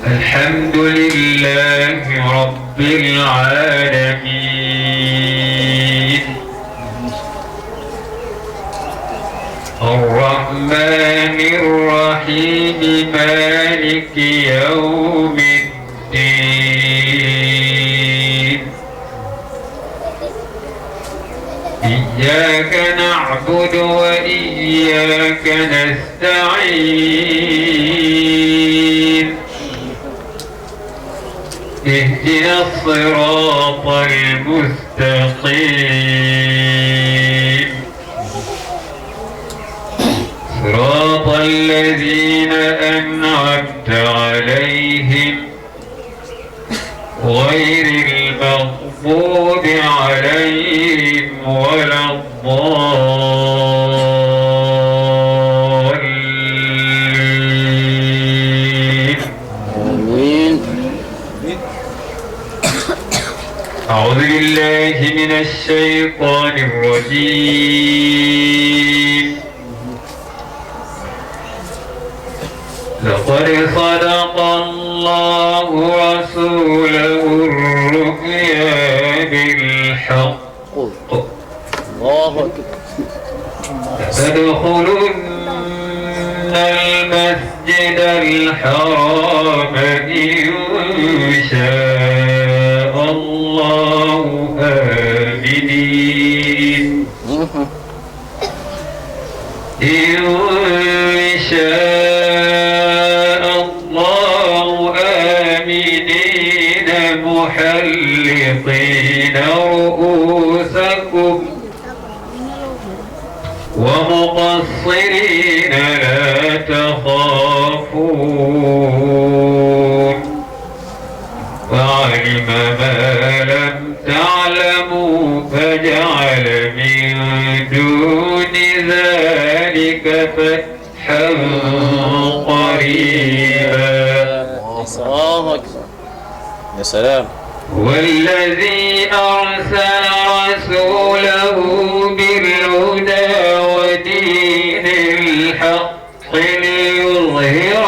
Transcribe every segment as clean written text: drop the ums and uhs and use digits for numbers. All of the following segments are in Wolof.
الحمد لله رب العالمين الرحمن الرحيم مالك يوم الدين إياك نعبد وإياك نستعين اهدنا الصراط المستقيم صراط الذين أنعمت عليهم غير المغضوب عليهم ولا الضالين آمين. أعوذ بالله من الشيطان الرجيم لقد صدق الله رسوله الرؤيا بالحق تدخلن المسجد الحرام إن شاء الله آمنين إن شاء الله آمنين محلقين رؤوسكم ومقصرين لا تخافون فعلم ما لم تعلموا فجعل من دون ذلك فتحا قريبا. يا سلام. والذي أرسل رسوله بالهدى ودين الحق ليظهره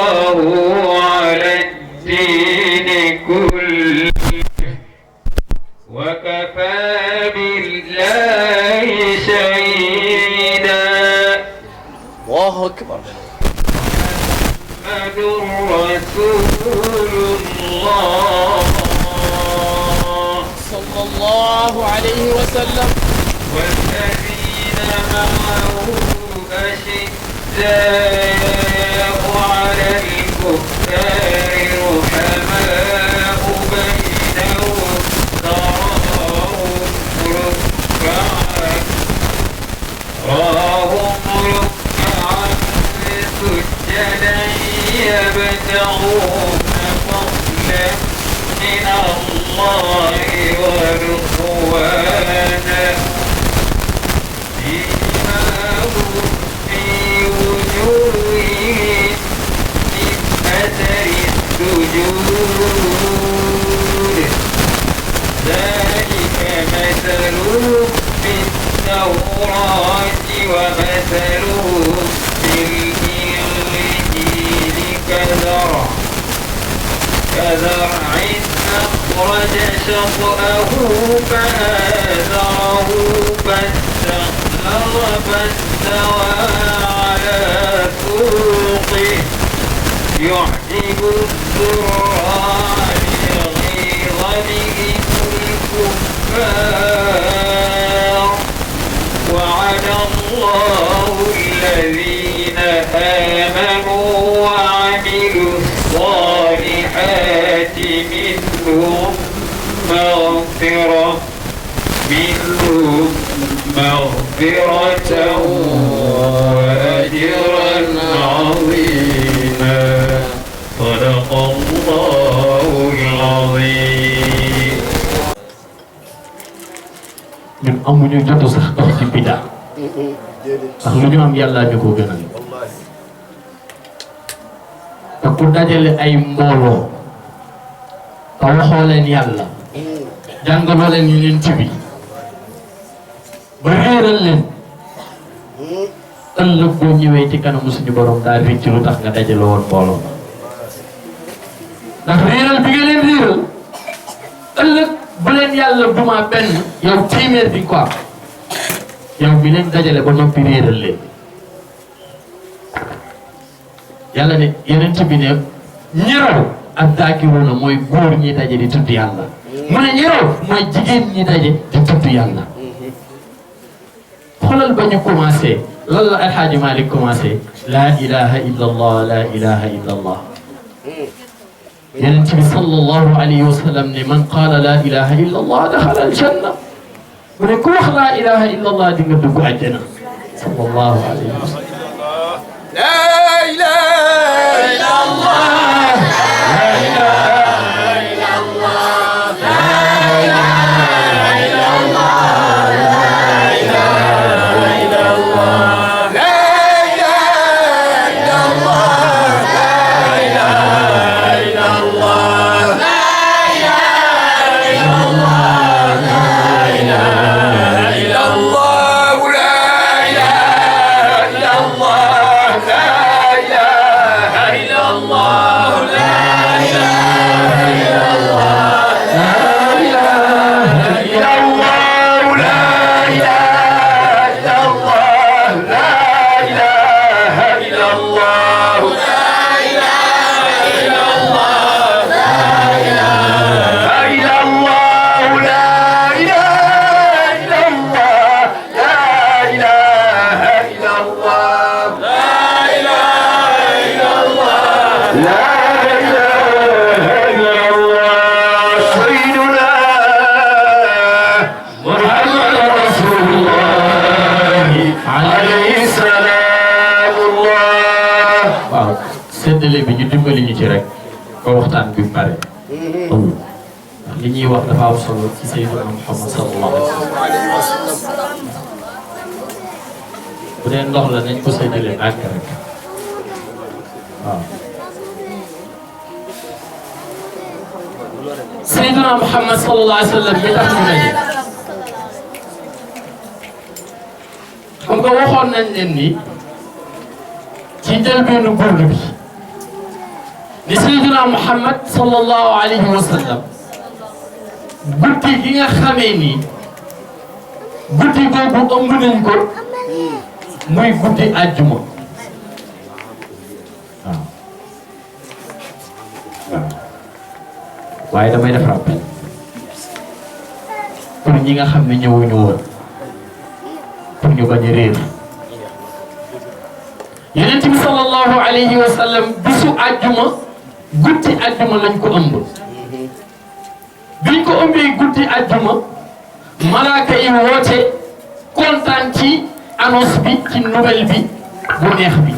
على الدين كله وكفى بالله شهيدا. الله أكبر. محمد رسول الله صلى الله عليه وسلم. والذين معه أشداء على الكفار رحماء بينهم تراهم ركعا سجدا يبتغون فضلا من الله ورضوانا سيماهم في وجوههم من أثر السجود ذلك مثلهم في التوراة ومثلهم في الإنجيل كزرع أخرج شطأه فآزره فاستوى على سوقه يعجب الزراع ليغيظ بهم الكفار وعد الله الذين آمنوا وعملوا الصالحات منهم مغفرة وأجرا عظيما. صدق الله العظيم. ñun amuñu jotu sax dox ci bida ndax lu ñu am yàlla ñu ko gënal te ku dajale ay mbooloo te waxoo leen yàlla jàngaloo leen ñu leen ci bi ba réeral leen ëllëg boo ñëwee ci kanamu suñu borom daal rëcc lu tax nga dajale woon mbooloo ndax réeral bi nga leen réeral ëllëg bu leen yàlla duma benn yow téeméer di ko am yow mi leen dajale ba noppi réeral leen yàlla ne yeneen bi ne ñiraw ak daakiroona mooy góor ñi daje di tudd yàlla mu ne ñiraw mooy jigéen ñi daje di tudd yàlla xoolal ba ñu commencé lan la Alxaaji Malik commencé laa ilaha illa allah laa ilaha illa allah yeneen bi sallallahu alayhi wa sallam ne man qaala laa ilaha illa allah daxala aljanna mu ne ku wax laa ilaha illa allah di nga dugg àjjana sallallahu alayhi wa sallam لا إله إلا الله لا إله إلا الله لا إله إلا الله لا إله إلا الله لا إله إلا الله لا إله إلا الله لا إله إلا الله لا إله إلا الله لا إله إلا الله séddale bi ñu dimbali ñu ci rek ba waxtaan bi pare ndax li ñuy wax dafa am solo ci Seydina Muhammad sallallahu alayhi wa sallam bu dee ndox la nañ ko séddale nàkk rek waaw Seydina Muhammad sallallahu alayhi wa sallam bi tax ñu daje xam nga waxoon nañ leen ni ci njëlbeenu burdu bi ni Seydina Muhammad sallallahu alayhi wa sallam guddi gi nga xamee ni guddi googu ëmb nañ ko muy guddi àjjuma waaw waaw waaye damay def rappel pour ñi nga xam ne ñëwuñu woon pour ñu bañ a réer Yonent bi sallallahu alayhi wa sallam bisu àjjuma guddi àjjuma lañ ko ëmb biñ ko ëmbee guddi àjjuma malaaka yi woote kontaan ci annonce bi ci nouvelle bi bu neex bi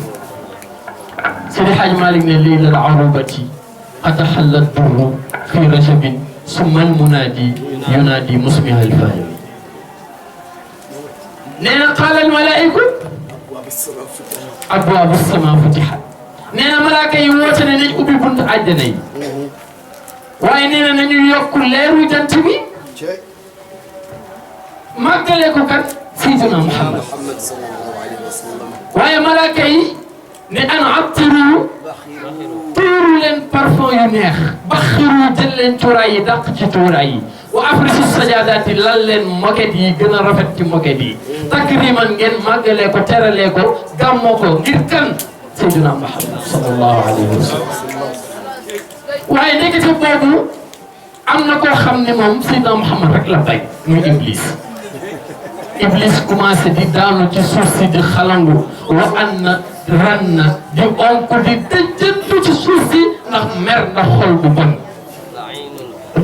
Seydi Hadj Malick ne layla al-arubati qad halla ad-durru fi rajabin summa al-munadi yunadi musmiha al-fahim nee na qaala al-malaa'ika abwaabu as-samaa futihat nee na malaaka yi woote ne nañ ubbi buntu àjjana yi waaye nee na nañu yokk leeru jant bi màggale ko kat Seydina Muhammad waaye malaaka yi ne an attiru tuuru leen parfum yu neex baxiru jël leen cuuraay yi dàq ci cuuraay yi wa afrisu sajadaati lal leen moket yi gën a rafet ci moket yi takriman ngeen màggalee ko teralee ko gàmmoo ko ngir kan Seydina Muhammad sallallahu alayhi wa sallam waaye nekkati boobu am na koo xam ne moom Seydina Muhammad rek la bay muy Iblis commencé di daanu ci suuf si di xalangu wa anna ranna di onk di dëjëntu ci suuf si ndax mer ndax xol bu bon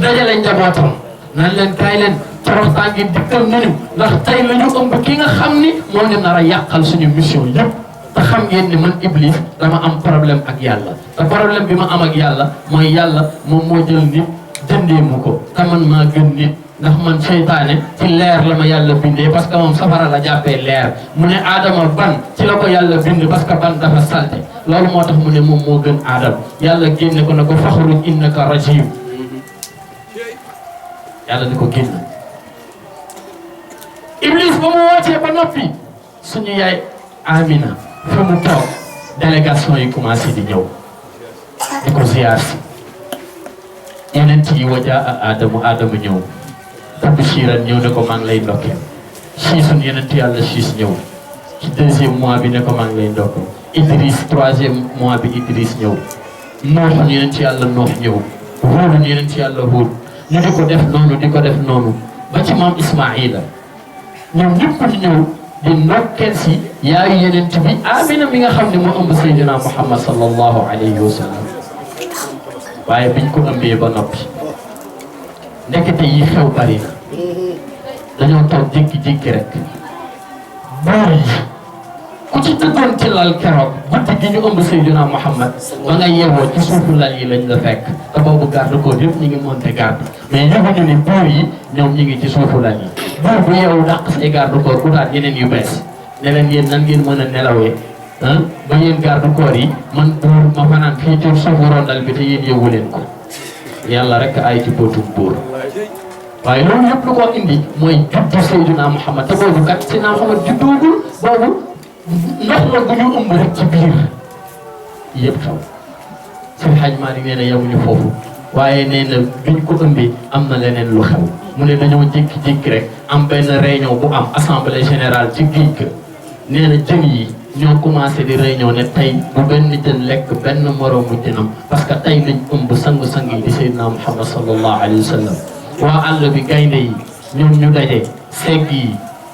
dajale njabootam naan leen kaay leen toroxtaan gi dikkal nañu ndax tey la ñu ëmb ki nga xam ni moo ñu nar a yàqal suñu mission yëpp te xam ngeen ni man Iblis dama am problème ak yàlla te problème bi ma am ak yàlla mooy yàlla moom moo jël nit jëndee mu ko te man maa gën nit ndax man seytaane ci leer la ma yàlla bindee parce que moom safara la jàppee leer mu ne Adama ban ci la ko yàlla bind parce que ban dafa salte loolu moo tax mu ne moom moo gën Adama yàlla génne ko ne ko faxruj innaka rajim yàlla ni ko génn Iblis ba mu wootee ba noppi suñu yaay Amina fi mu toog délégation yi commencé di ñëw di ko ziar si yeneen yi wajaa Adama ñëw Tabshiran ñëw ne ko maa ngi lay ndokkeel Chiisun yeneen yàlla Chiis ñëw ci 2e mois bi ne ko maa ngi lay ndokkeel Idriss 3e mois bi Idriss ñëw Nooxun yeneen yàlla Noox ñëw Huudun yeneen yàlla Huud ñu di ko def noonu ba ci maam Ismaïla ñoom ñëpp ñu ñëw di ndokkeel si yaayu yeneen bi Amina mi nga xam ne moo ëmb Seydina Muhammad sallallahu alayhi wa sallam waaye biñ ko ëmbee ba noppi ndekete yi xew bari na dañoo toog jékki-jékki rek buur yi ku ci tëddoon ci lal keroog guddi gi ñu ëmb Seydina Muhammad ba nga yeewoo ci suufu lal yi lañ la fekk te boobu garde corps yëpp ñu ngi monté garde mais yëguñu ni buur yi ñoom ñu ngi ci suufu lal yi buur bu yeewu dàq say garde corps ku daal yeneen yu bees ne leen yéen nan ngeen mën a nelawee ba yéen garde corps yi man buur ma fanaan fii ci suufu rondal bi te yéen yëgu leen ko yàlla rek ay ci bootum buur waaye loolu yëpp lu ko indi mooy juddu Seydina Muhammad te boobu kat Seydina Muhammad juddoogul boobu ndox la gu ñu ëmb rek ci biir yëpp xaw Seydi Hadj Malick nee na yemuñu foofu waaye nee na biñ ko ëmbee am na leneen lu xew mu ne dañoo jékki-jékki rek am benn réunion bu am assemblée générale ci géej ga nee na jën yi ñoo commencé di réunion ne tey bu benn jën lekk benn moroomu jënam parce que tey lañ ëmb sang-sang yi di Seydina Muhammad sallallahu alayhi wa sallam waa àll bi gaynde yi ñoom ñu daje segg yi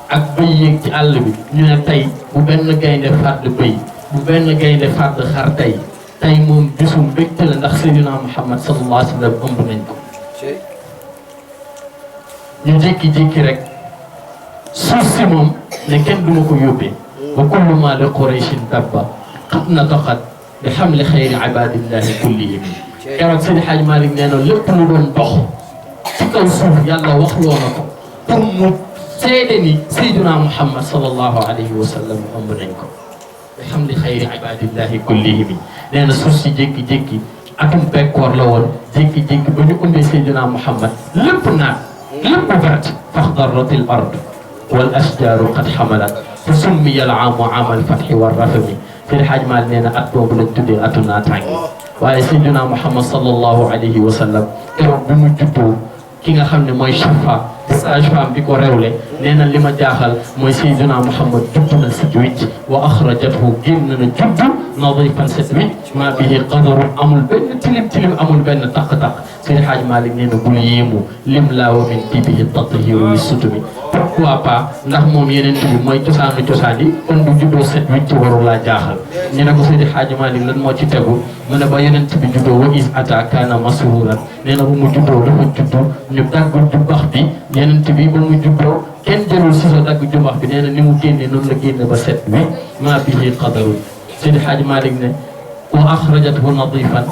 ak bëy yéeg ci àll bi ñu ne tey bu benn gaynde fàdd bëy bu benn gaynde fàdd xar tey moom bisum mbégte la ndax Seydina Muhammad sallallahu alayhi wa sallam ëmb nañ ko ñu jékki-jékki rek suuf si moom ne kenn duma ko yóbbee wa kullu ma li Qurayshin dabba qad nataqat bi hamli xayri ibadillahi kullihim keroog Seydi Hadj Malick nee na lépp lu doon dox ci kaw suuf yàlla wax loo na ko pour mu seede ni Seydina Muhammad sallallahu alayhi wa sallam ëmb nañ ko bi hamli xayri ibadillahi kullihim nee na suuf si jékki-jékki atum bekkoor la woon jékki-jékki ba ñu ëmbee Seydina Muhammad lépp naat lépp vert faxdarat al ard wal ashjaru qad xamalat fa summiya al aamu aama al fatxi wa rafami Seydi Hadj Malick nee na at boobu lañ tuddee atu naataange waaye Seydina Muhammad sallallahu alayhi wa sallam keroog bi mu juddoo ki nga xam ne mooy Chafa sage-femme bi ko rewle nee na li ma jaaxal mooy Seydina Muhammad judd na set wicc wa axrajathu génn na judd nadifan set wicc maa bihi qadaru amul benn tilim amul benn taq-taq Seydi Hadj Malick nee na bul yéemu lim laa wa min tibihi tatahiru li sutumi pourquoi pas ndax moom yeneen bi mooy cosaanu cosaan yi kon du juddoo set wicc waru laa jaaxal ñu ne ko Seydi Hadj Malick lan moo ci tegu mu ne ba yeneen bi juddoo wa is ata kaana masruran nee na bu mu juddoo dafa juddu ñu daggul jumbax bi yeneen bi ba mu juddoo kenn jëlul si sa dagg jumbax bi nee na ni mu génne noonu la génne ba set wi maa bihi qadarun Seydi Hadj Malick ne wa axrajathu nadifan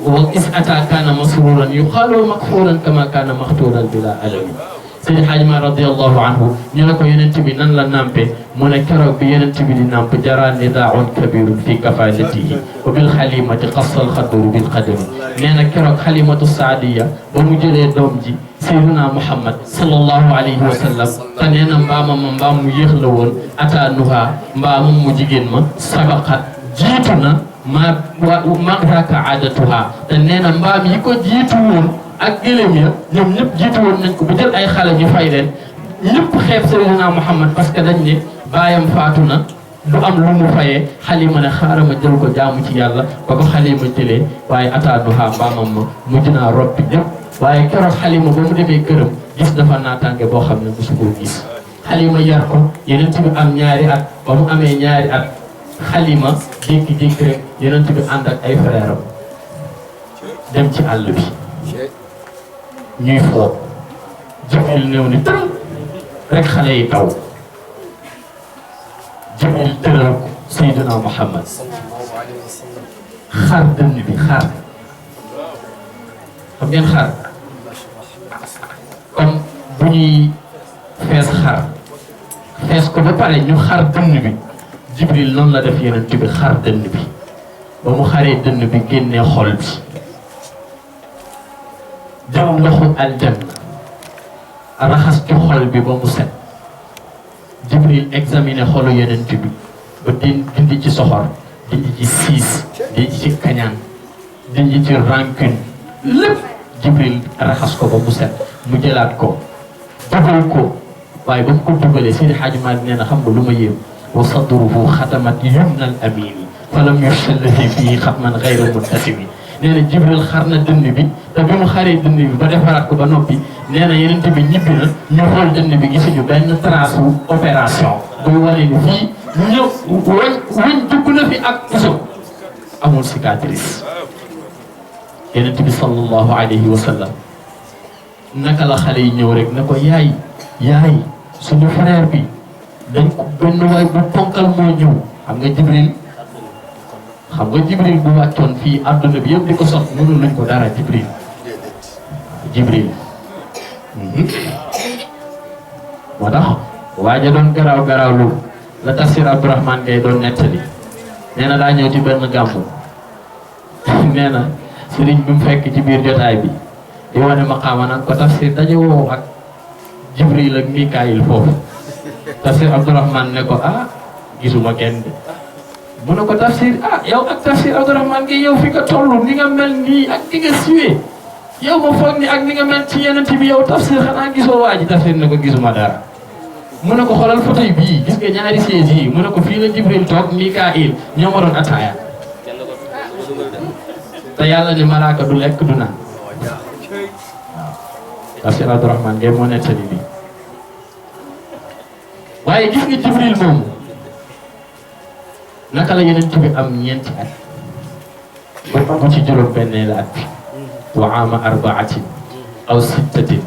wa is ata kaana masruran yuqaalu makfuuran kama kaana maxtuuran bila alami Seydi Hadj Malick radiyallahu anhu ñu ne ko yonent bi nan la nampe mu ne keroog bi yonent bi di namp jara nidaa'un kabirun fi kafalatihi wa bil xalimati qassal xadru bil qadami nee na keroog xalimatu saadiya ba mu jëlee doom ji Seydina Muhammad sallallahu alayhi wa sallam te nee na mbaamam ma mbaam mu yéex la woon ataanuha mbaamam mu jigéen ma sabaqat jiitu na magraka aadatuha te nee na mbaam yi ko jiitu woon ak gëlëm ya ñoom ñëpp jiitu woon nañ ko bu jël ay xale ñu fay leen ñëpp xeeb Seydina Muhammad parce que dañ ne baayam faatu na du am lu mu fayee Xalima ne xaaral ma jël ko jaamu ci yàlla ba ko Xalima jëlee waaye ataanuha mbaamam ma mujj naa robbi ñëpp waaye keroog Xalima ba mu demee këram gis dafa naataange boo xam ne mosu koo gis Xalima yar ko yeneen bi am ñaari at ba mu amee ñaari at Xalima jékki-jékki rek yeneen bi ànd ak ay frère am dem ci àll bi ñuy foo Jibril néew ni tërëm rek xale yi taw Jibril tëral ko Seydina Muhammad xar dënn bi xar xam ngeen xar comme bu ñuy fees xar fees ko ba pare ñu xar dënn bi Jibril noonu la def yeneen bi xar dënn bi ba mu xaree dënn bi génnee xol bi jël ndoxu aljanna raxas ci xol bi ba mu set Jibril examiné xolu yeneen bi ba dindi ci soxor dindi ci siis dindi ci kañaan dindi ci rancune lépp Jibril raxas ko ba mu set mu jëlaat ko dugal ko waaye ba mu ko dugalee Seydi Hadji Malick nee na xam nga lu ma yéem wa sadruhu xatamat yumnal amini falam yusallafi fii xatman xayra muntasimi nee na Jibril xar na dënn bi te bi mu xaree dënn bi ba defaraat ko ba noppi nee na yeneen bi ñibbi na ñu xool dënn bi gisuñu benn trace wu opération buy wane ni fii ñëw wañ dugg na fi ak puso amul cicatrice yeneen bi sallallahu alayhi wa sallam naka la xale yi ñëw rek ne ko yaay suñu frère bi dañ ko benn waay bu ponkal moo ñëw xam nga Jibril bu wàccoon fii àdduna bi yëpp di ko sot mënul luñ ko dara Jibril moo tax waaja doon garaaw lu la tafsir Abdourahmane ngay doon nettali nee na daa ñëw ci benn gàmmu nee na sëriñ bi mu fekk ci biir jotaay bi di wane maqaama nag ko tafsir daje woo ak Jibril ak Mikaayil foofu tafsir Abdourahmane ne ko gisuma kenn de mu ne ko tafsir yow ak tafsir Abdourahmane gi yow fi nga toll ni nga mel nii ak ni nga siwee yow ma foog ni ak ni nga mel ci yeneen bi yow tafsir xanaa gisoo waa ji tafsir ne ko gisuma dara mu ne ko xoolal fauteuil bii gis nga ñaari siège yi mu ne ko fii la Jibril toog Mikaayil ñoo ma doon ataaya te yàlla ni malaaka du lekk du naan tafsir Abdourahmane ngay moo nettali bi waaye gis nga Jibril moomu naka la yeneen bi am ñeenti at ba bu ci juróom benn la at bi wa ama arbaatin aw sittatin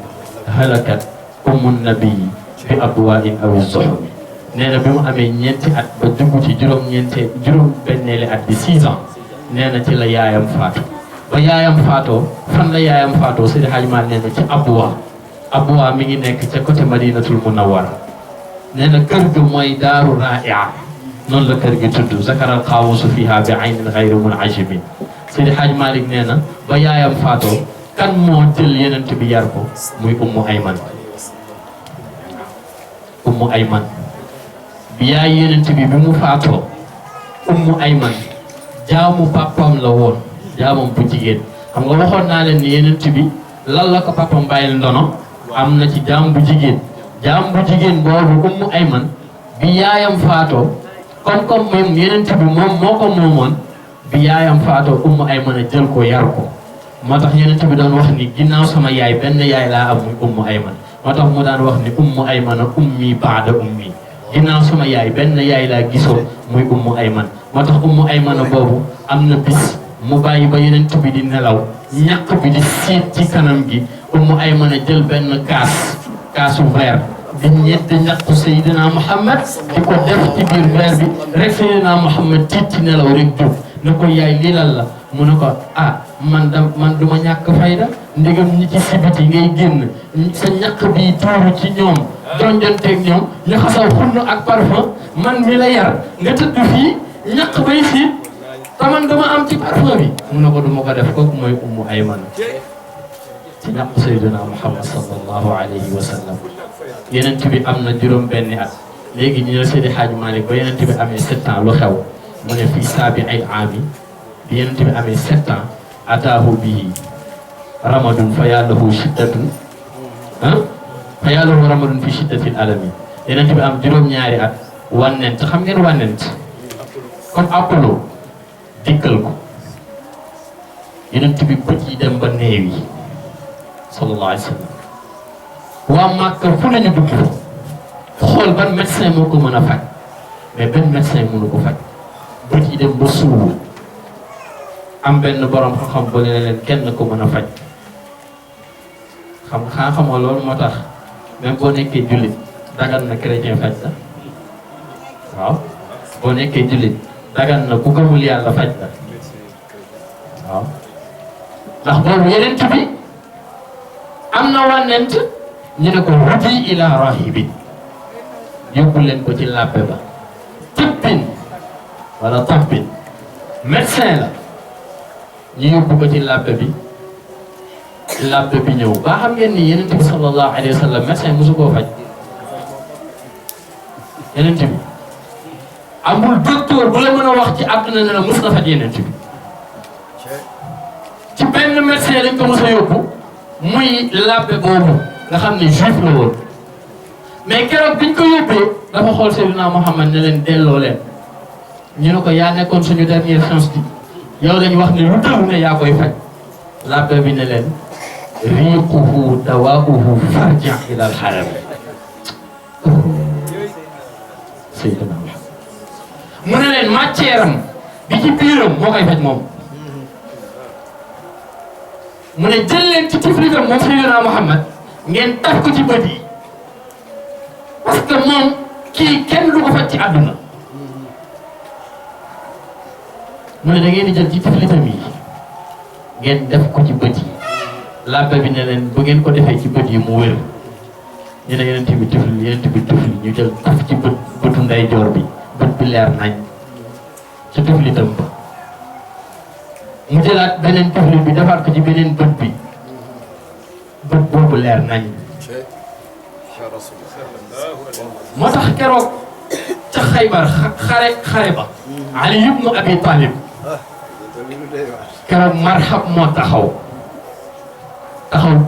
halakat ummu nabii bi abwain aw zuhumi nee na bi mu amee ñeenti at ba dugg ci juróom benneeli at bi 6 ans nee na ci la yaayam faatu ba yaayam faatoo fan la yaayam faatoo Seydi Hadji Malick nee na ci Abwa mi ngi nekk ca côté Madinatul Munawwara nee na kër ga mooy daaru Raia noonu la kër gi tudd zakaral xaawusu fiha bi aynin xayri munajibin Seydi Hadji Malick nee na ba yaayam faatoo kan moo jël yenent bi yar ko muy Ummu Ayman bi yaay yenent bi mu faatoo Ummu Ayman jaamu papam la woon jaamam bu jigéen xam nga waxoon naa leen ni yenent bi lan la ko papam bàyyil ndono am na ci jaam bu jigéen boobu Ummu Ayman bi yaayam faatoo comme moom yenent bi moom moo ko moomoon bi yaayam faatoo Ummu Ayman a jël ko yar ko moo tax yenent bi doon wax ni ginnaaw sama yaay benn yaay laa am muy Ummu Ayman moo tax mu daan wax ni Ummu Ayman ummi baada ummi ginnaaw sama yaay benn yaay laa gisoo muy Ummu Ayman moo tax Ummu Ayman boobu am na bis mu bàyyi ba yenent bi di nelaw ñàq bi di siit ci kanam gi Ummu Ayman a jël benn kaasu verre di ñett ñàkku Seydina Muhammad di ko def ci biir verre bi rek Seydina Muhammad tiit ci nelaw rek jóg ne ko yaay lii lan la mu ne ko man du ma ñàkk fayda ndegam ñi ci sibiti ngay génn sa ñàkk bi tuuru ci ñoom donjanteeg ñoom ñu xasaw xunn ak parfum man mi la yar nga tëdd fii ñàkk bay siit taman dama am ci parfum bi mu ne ko du ma ko def kooku mooy Ummu Ayman ci ñàkk Seydina Muhammad sallallahu alayhi wa sallam yenent bi am na juróom benni at léegi ñu ne Seydi Hadji Malick ba yenent bi amee 7 ans lu xew mu ne fii saabi ay aami bi yenent bi amee 7 ans ataahu bihi ramadun fa yàllahu shiddatun fa yàllahu ramadun fi shiddatil alami yenent bi am juróom-ñaari at wànnent xam ngeen wànnent comme Apollo dikkal ko yenent bi bët yi dem ba néew yi sallallahu alayhi wa sallam waa Màkka fu nañu dugg xool ban médecin moo ko mën a faj mais benn médecin mënu ko faj bët yi dem ba suubu am benn borom xam-xam ba leen kenn ko mën a faj xamoo loolu moo tax même boo nekkee jullit dagan na chrétien faj la waaw boo nekkee jullit dagan na ku gëmul yàlla faj la waaw ndax boobu yenent bi am na wànnent ñu ne ko hudi ila rahibin yóbbu leen ko ci làbbe ba tibbin wala tabbin médecin la ñu yóbbu ko ci làbbe bi ñëw ba xam ngeen ni yenent bi sallallahu alayhi wa sallam médecin mosu koo faj yenent bi amul docteur bu la mën a wax ci àdduna ne la mos na faj yeneen bi ci benn médecin lañ ko mos a yóbbu muy labbe boobu nga xam ne juif la woon mais keroog biñ ko yóbbee dafa xool Seydina Muhammad ne leen delloo leen ñu ne ko yaa nekkoon suñu dernière chance bi yow lañ wax ne lu taw ne yaa koy faj labbe bi ne leen riiquhu dawaa'uhu farji' ila al-haram Seydina Muhammad mu ne leen matière am bi ci biiram moo koy faj moom mu ne jël leen ci tiflitam moom Seydina Muhammad ngeen taf ko ci bët yi parce que moom kii kenn du ko faj ci àdduna mu ne da ngeen di jël ci tiflitam yi ngeen def ko ci bët yi labbe bi ne leen bu ngeen ko defee ci bët yi mu wér ñu ne yeneen bi tufli ñu jël taf ci bëtu ndeyjoor bi bët bi leer nañ ci tuflitam ba mu jëlaat beneen tuflit bi defaat ko ci beneen bët bi bët boobu leer nañ moo tax keroog ca Xaybar xare ba Ali ibnu Abi Talib keroog marhab moo taxaw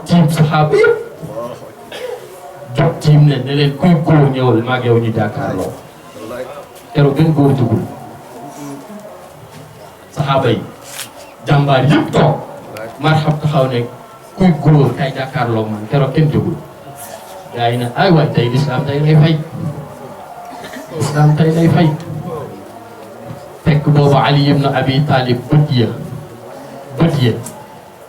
tiim saxaaba yëpp jot tiim leen ne leen kuy góor ñëwal maag yow ñu jàkkaarloo keroog gën góor jugul saxaaba yi jàmbaar yëpp toog marhab taxaw ne kuy góor kay jàkkaarloo man keroog kenn jugul gaa yi ne ay waay tey lislaam tey lay fay lislaam tey lay fay fekk boobu Ali ibn Abi Talib bët ya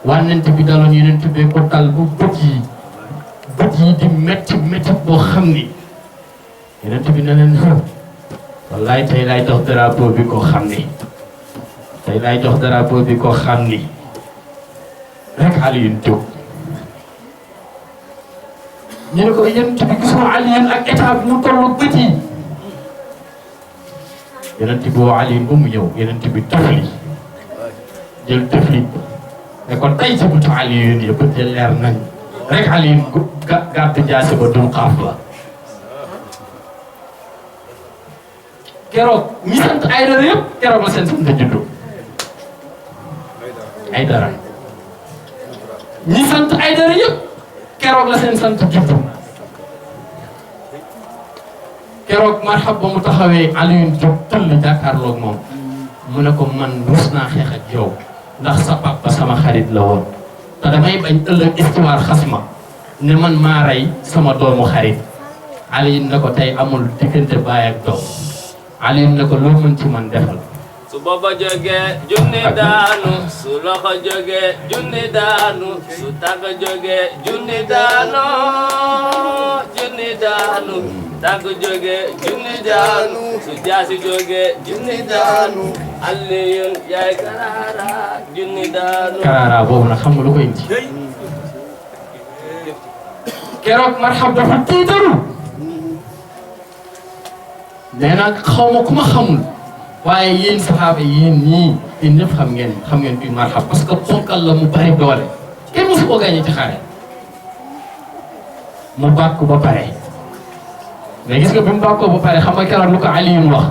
wànnent bi daloon yeneen tuddee ko dal bu bët yi di métti boo xam ni yeneen bi ne leen wallaay tey lay jox drapeau bi koo xam ni rek Aliyun jóg ñu ne ko yeneen bi gisoo Aliyun ak état bi mu tollu bët yi yeneen bi woo Aliyun ba mu ñëw yeneen bi tëfli jël tëfli ne ko tey ci bëtu Aliyun ya bët ya leer nañ rek Aliyun gàtt jaase ba dum xaaf la keroog ñi sant Aydara yëpp keroog la seen sant juddu Aydara ñi sant Aydara yëpp keroog la seen sant juddu keroog marhab ba mu taxawee Aliyun jóg tëll jàkkaarloog moom mu ne ko man rus naa xeex ak yow ndax sa papa sama xarit la woon te damay bañ ëllëg histoire xas ma ne man maa rey sama doomu xarit Aliyun ne ko tey amul diggante baay ak doom Aliyun ne ko loo mën ci man defal su booba jógee junni daanu su loxo jógee junni daanu su tàgg jógee junni daanu tàgg jógee junni daanu su jaasi jógee junni daanu Aliyun yaay Karara junni daanu Karara boobu nag xam nga lu koy indi keroog marhab dafa tiitaru nee na xaw ma ku ma xamul waaye yéen saxaaba yéen ñii yéen ñëpp xam ngeen kuy marhab parce que ponkal la mu bari doole kenn mosu ko gagné ci xare mu bàkku ba pare mais gis nga bi mu bàkkoo ba pare xam nga keroog lu ko Aliyun wax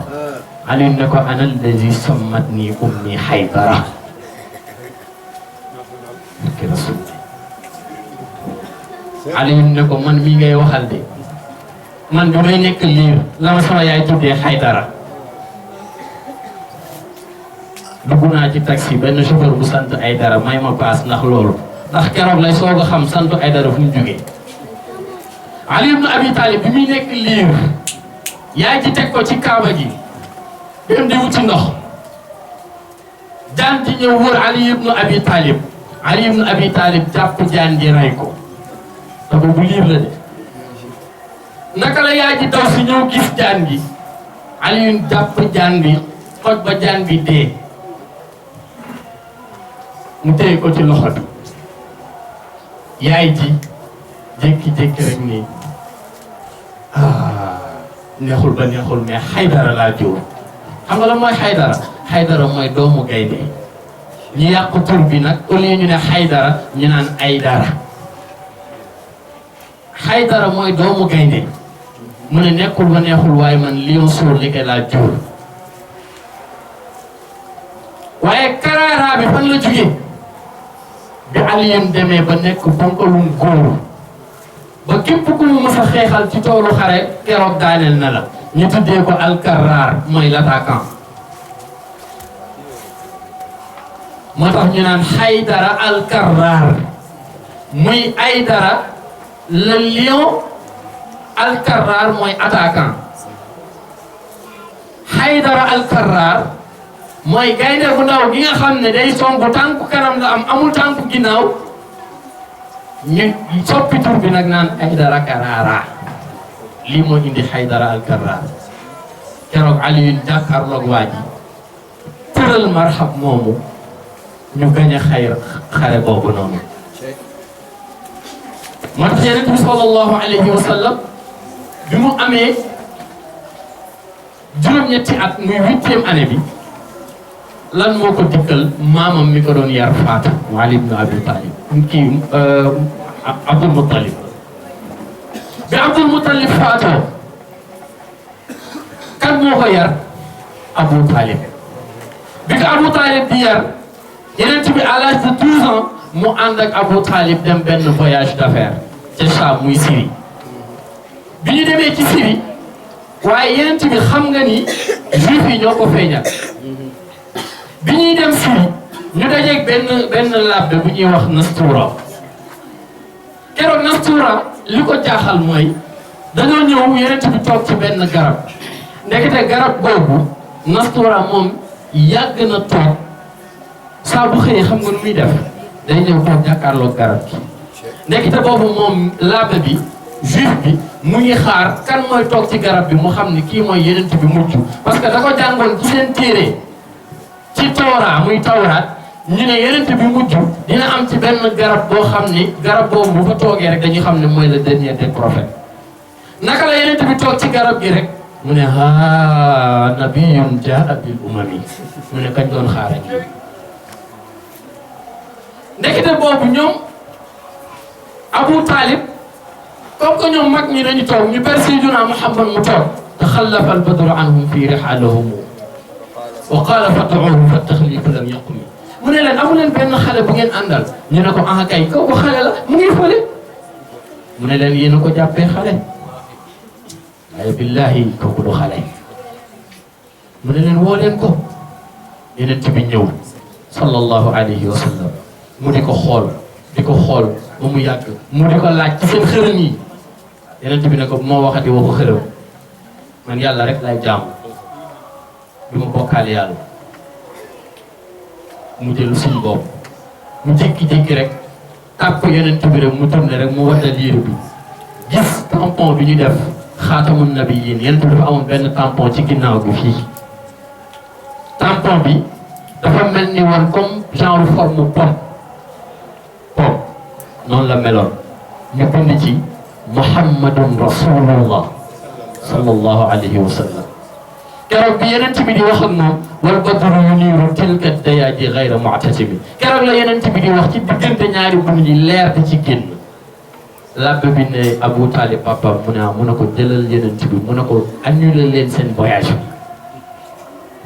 Aliyun ne ko ana allazi sammatni ummi Haydara Aliyun ne ko man mii ngay waxal de man bi may nekk liir la ma sama yaay tuddee Haydara dugg naa ci taxi benn chauffeur bu sant Aydara may ma paas ndax loolu ndax keroog lay soog a xam sant Aydara fu mu jógee Ali ibn Abi Talib bi muy nekk liir yaay ji teg ko ci kaaba gi dem di wuti ndox jaan ji ñëw wër Ali ibn Abi Talib Ali ibn Abi Talib jàpp jaan ji rey ko te boobu liir la de naka la yaay ji daw si ñëw gis jaan gi Aliyun jàpp jaan bi xoj ba jaan bi dee mu téye ko ci loxo bi yaay ji jékki-jékki rek nii neexul ba neexul mais Haydara laa jur xam nga la mooy Haydara mooy doomu gaynde ñu yàq tur bi nag au lieu ñu ne Haydara ñu naan Aydara Haydara mooy doomu gaynde mu ne nekkul ba neexul waaye man lion sóor li laa jur waaye Karara bi fan la jógee bi Aliyun demee ba nekk bonkalum góor ba képp ku mu mës a xeexal ci toolu xare keroog daaneel na la ñu tuddee ko Al-Karrar mooy l'attaquant moo tax ñu naan Haydara Al-Karrar muy Aydara le lion Al-Karrar mooy attaquant Haydara Al-Karrar mooy gaynde bu ndaw gi nga xam ne day songu tànku kanam la am amul tànku ginnaaw ñu soppi tur bi nag naan Haydara Karara lii moo indi Haydara Al-Karrar keroog Aliyun jàkkaarloog waa ji tëral marxab moomu ñu gañ a xare boobu noonu moo tax Yonent bi sallallahu alayhi wa sallam bi mu amee juróom-ñetti at muy 8e année bi lan moo ko dikkal maamam mi ko doon yar faatu Ali ibn Abi Talib kii Abdul Muttalib bi Abdul Muttalib faatoo kan moo ko yar Abu Talib bi ko Abu Talib di yar Yonent bi à l'âge de 12 ans mu ànd ak Abu Talib dem benn voyage d'affaires ca Cham muy Syrie bi ñu demee ci Syrie waaye Yonent bi xam nga ni juif yi ñoo ko feeñal bi ñuy dem Syrie ñu dajeeg benn labbe bu ñuy wax Nastura keroog Nastura li ko jaaxal mooy dañoo ñëw Yonent bi toog ci benn garab ndekete garab boobu Nastura moom yàgg na toog saa bu xëyee xam nga nu muy def day ñëw toog jàkkaarloog garab gi ndekete boobu moom labbe bi juif bi mu ngi xaar kan mooy toog ci garab bi mu xam ni kii mooy Yonent bi mucc parce que da ko jàngoon ci seen téere ci Tawra muy Tawraat ñu ne Yonent bi mujj dina am ci benn garab boo xam ni garab boobu bu fa toogee rek dañuy xam ne mooy le dernier des prophètes naka la Yonent bi toog ci garab gi rek mu ne ha nabiyyun jaa bil umami mu ne kañ doon xaar ak ndekete boobu ñoom Abu Talib comme que ñoom mag ñi dañu toog ñu ber Sayyiduna Muhammad mu toog taxallafa al badru anhum fi rihaalihim wa qaala fad'uuhu fa-taxliifu lam yaqum mu ne leen amu leen benn xale bu ngeen àndal ñu ne ko ah kay kooku xale la mu ngi fële mu ne leen yéen a ko jàppee xale waaye billahi kooku du xale mu ne leen woo leen ko Yonent bi ñëw sallallahu alayhi wa sallam mu di ko xool ba mu yàgg mu di ko laaj ci seen xërëm yi Yonent bi ne ko moo waxati waxu xërëm man yàlla rek lay jaamu bi ma bokkaale yàlla mu jël suñu bopp mu jékki-jékki rek tàpp Yonent bi rek mu tourné rek mu waddal yére bi gis tampon bi ñu def xaatamun nabiyyin Yonent bi dafa amoon benn tampon ci ginnaaw bi fii tampon bi dafa mel ni woon comme genre forme pomme noonu la meloon ñu bind ci Muhammadun Rasulullah sallallahu alayhi wa sallam keroog bi Yonent bi di wax ak moom wal badru yuniiru tilka dayaati ghayra mu'tasimi keroog la Yonent bi di wax ci diggante ñaari bun yi leer di ci génn labbe bi ne Abu Talib papa mu ne ko jëlal Yonent bi mu ne ko annulé leen seen voyage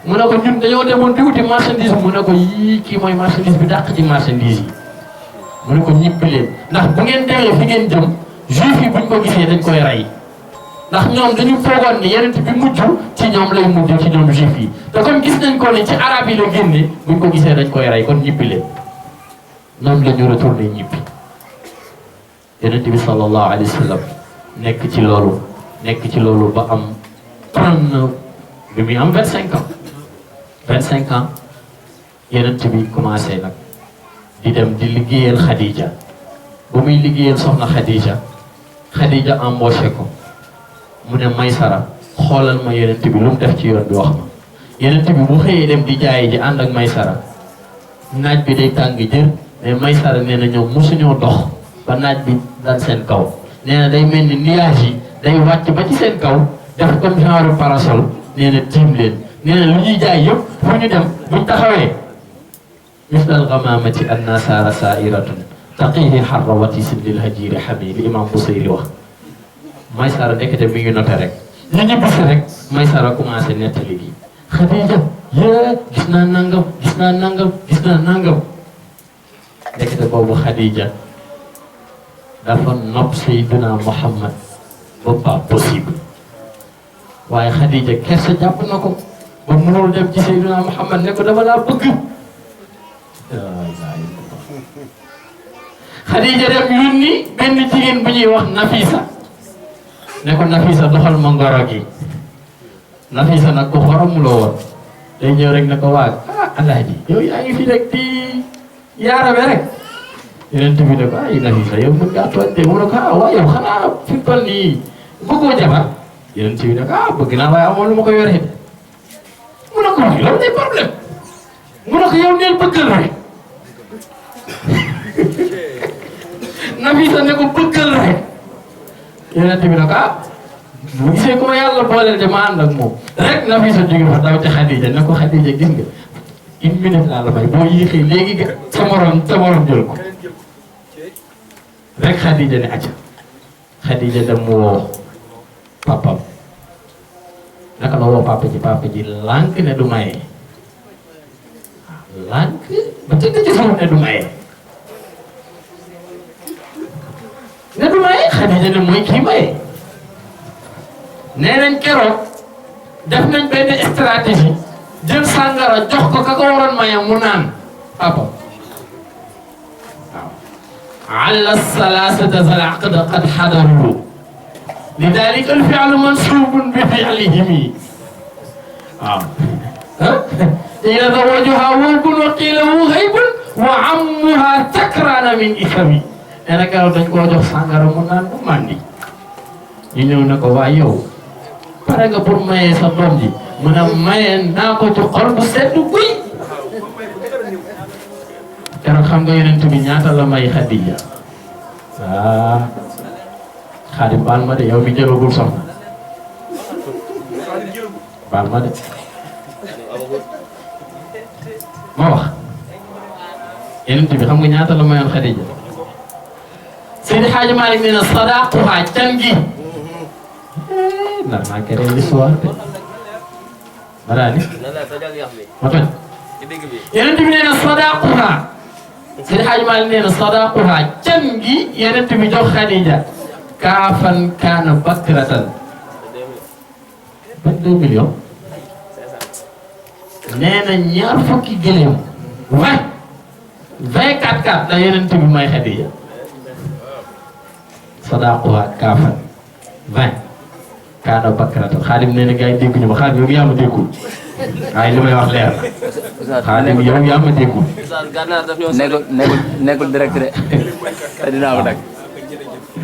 bi mu ne ko ñun dañoo demoon di wuti marchandise mu ne ko yii kii mooy marchandise bi dàq ci marchandise yi mu ne ko ñibbi leen ndax bu ngeen demee fi ngeen jëm juif yi buñ ko gisee dañ koy rey ndax ñoom dañu foogoon ni Yonent bi mujj ci ñoom lay mujj ci ñoom juif yi te comme gis nañ ko ne ci arab yi la génne buñ ko gisee dañ koy rey kon ñibbi leen noonu la ñu retourné ñibbi Yonent bi sallallahu alayhi wa sallam nekk ci loolu ba am 39 bi muy am 25 ans Yonent bi commencé nag di dem di liggéeyal Khadija ba muy liggéeyal soxna Khadija embauché ko mu ne Maysara xoolal ma Yonent bi lu mu def ci yoon bi wax ma Yonent bi bu xëyee dem di jaayi ji ànd ak Maysara naaj bi day tàng jër mais Maysara nee na ñoom mosuñoo dox ba naaj bi dal seen kaw nee na day mel ni nuage yi day wàcc ba ci seen kaw def comme genre parasol nee na tiim leen nee na lu ñuy jaay yëpp fu ñu dem buñ taxawee mislal ghamamati anna saara sairatun taqihi harra watisin lil hajiri hami li imam Busayri wax Maysara ndekete mi ngi noté rek ñu ñibbisi rek Maysara commencé nettali gi Khadija gis naa nangam gis naa nangam gis naa nangam ndekete boobu Khadija dafa nopp Seydina Muhammad ba pas possible waaye Khadija kersa jàpp na ko ba mënul dem ci Seydina Muhammad ne ko dama laa bëgg Khadija dem yónni benn jigéen bu ñuy wax Nafisa ne ko Nafisa doxal ma ngoro gi Nafisa nag ko xorom la woon day ñëw rek ne ko waa Alaaji yow yaa ngi fi rek di yaarabe rek yeneen bi ne ko ay Nafisa yow mën ngaa tooñ de mu ne ko waaye yow xanaa fi mu toll nii bëggoo jabar yeneen bi ne ko bëgg naa waaye amoon lu ma koy yoree mu ne ko waaye loolu day problème mu ne ko yow neel bëggal rek Nafisa ne ko bëggal rek yeneen bi ne ko bu gisee ko yàlla booleel de ma ànd ak moom rek Nafisa jóge fa daw ci Khadija ne ko Khadija gis nga une minute laa la may boo yéexee léegi nga sa morom jël ko rek Khadija ne acca Khadija dem mu woo papam naka la woo papa ji lànk ne du maye lànk ba tëdd ci suuf ne du maye Khadija ne mooy kii maye nee nañ keroog def nañ benn stratégie jël sàngara jox ko ka ko waroon maye mu naan papa waaw ala salasata zal aqd qad hadaru lidalika al fi'lu mansubun bi fi'lihim waaw ila zawajuha wubun wa qila ghaybun wa ammuha takrana min ithami nee na keroog dañ koo jox sàngara mu naan bu mandi ñu ñëw ne ko waa yow pare nga pour maye sa doom ji mu ne maye naa ko ci xol bu sedd guy keroog xam nga yonent bi ñaata la may Khadija Xaadim baal ma de yow mi jëlagul soxna baal ma de ma wax yonent bi xam nga ñaata la mayoon Khadija Seydi Hadji Malick nee na sadaquha can gi nar naa kere l'histoire de ma daal ni ma toj yonent bi nee na sadaquha Seydi Hadji Malick nee na sadaquha can gi yonent bi jox Khadija kaafan kaana bakratan 22 millions nee na ñaar fukki gëléem 24 la yonent bi may Khadija sadaquha kaafan 20 kaana bakratan Xaadim nee na gars yi dégguñu ma Xaadim yow yaa ma déggul waaye li may wax leer na Xaadim yow yaa ma déggul nekkul direct de dinaa ko dag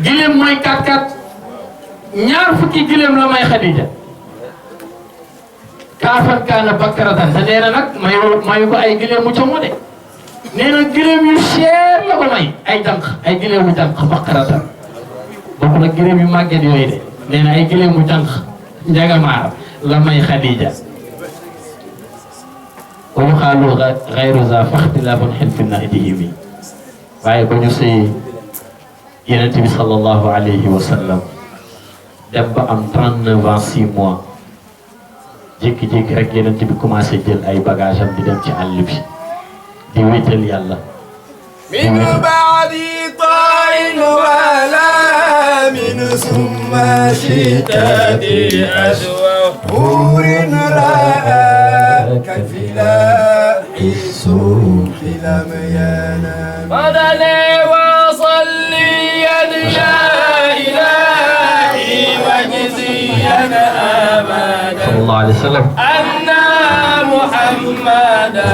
gileem mooy 4-4 ñaar fukki gileem la may Khadija kaafan kaana bakratan te nee na nag mayu ko ay gileem mu como de nee na gileem yu cher la ko may ay jànq ay gileem mu jànq bakratan bokk nag gileem yu màgget yooyu de nee na ay gileem mu jànq njagamaar la may Khadija wa yuqaalu ghayru za faxtilaafun xilfi nahdihimi waaye ba ñu sëy Yonent bi sallallahu alayhi wa sallam dem ba am 39 ans 6 mois jékki-jékki rek Yonent bi commencé jël ay bagages am di dem ci àll bi di wéetal yàlla. من بعد طاع ولا من ثم شتات أشهر رأى كفلاح سوق لم ينام بدني وصلي يا إلهي وجزيا أبدا صلى الله عليه وسلم أن محمدا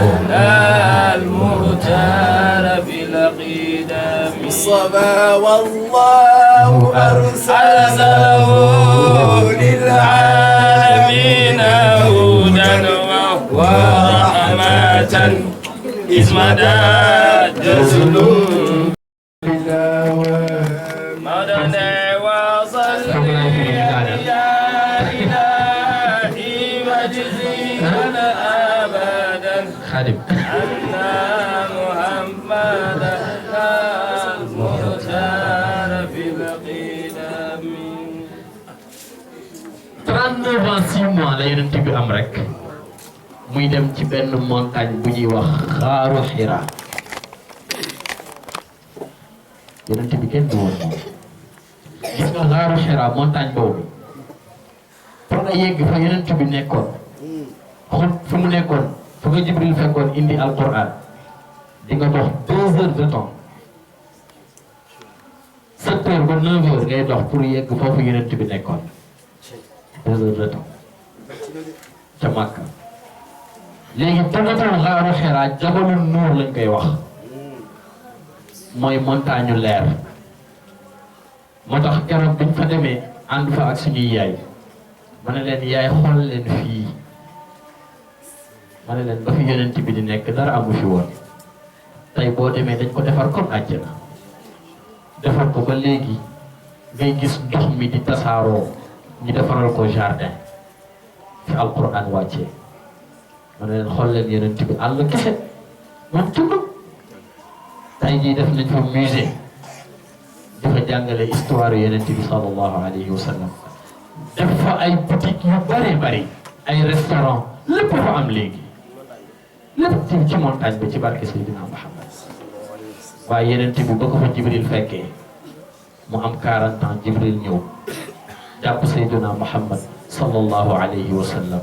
المختار بالقدم الصبا والله أرسله للعالمين هدى ورحمة إذ مدى جزل مدني وصلي يا إلهي وجزينا أبدا Xaadim أن محمدا المختار بالقدم 39 ans 6 mois la Yonent bi am rek muy dem ci benn montagne bu ñuy wax xaaru Hira yonent bi kenn du woon moom gis nga xaaru Hira montagne boobu pour nga yegg fa yonent bi nekkoon xut fu mu nekkoon fu nga Jibril fekkoon indi alquran di nga dox 2 heures de temps 7 heures ba 9 heures ngay dox pour yegg foofu yonent bi nekkoon 2 heures de temps ca Makka léegi tëngatul xaaru Hira jabalu nuur lañ koy wax mooy montagne leer moo tax keroog biñ fa demee ànd fa ak suñuy yaay ma ne leen yaay xool leen fii ma ne leen ba fi yonent bi di nekk dara amu fi woon tey boo demee dañ ko defar comme àjjana defar ko ba léegi ngay gis ndox mi di tasaaroo ñu defaral ko jardin fi alquran wàccee ma ne leen xool leen yonent bi àll kese moom tudd tey jii def nañ fa musée dafa jàngale histoire yonent bi sallallahu alayhi wa sallam def fa ay boutique yu bëree bëri ay restaurant lépp fa am léegi lépp ci montagne bi ci barke Seydina Muhammad waaye yonent bi ba ko fa Jibril fekkee mu am 40 ans Jibril ñëw jàpp Seydina Muhammad sallallahu alayhi wa sallam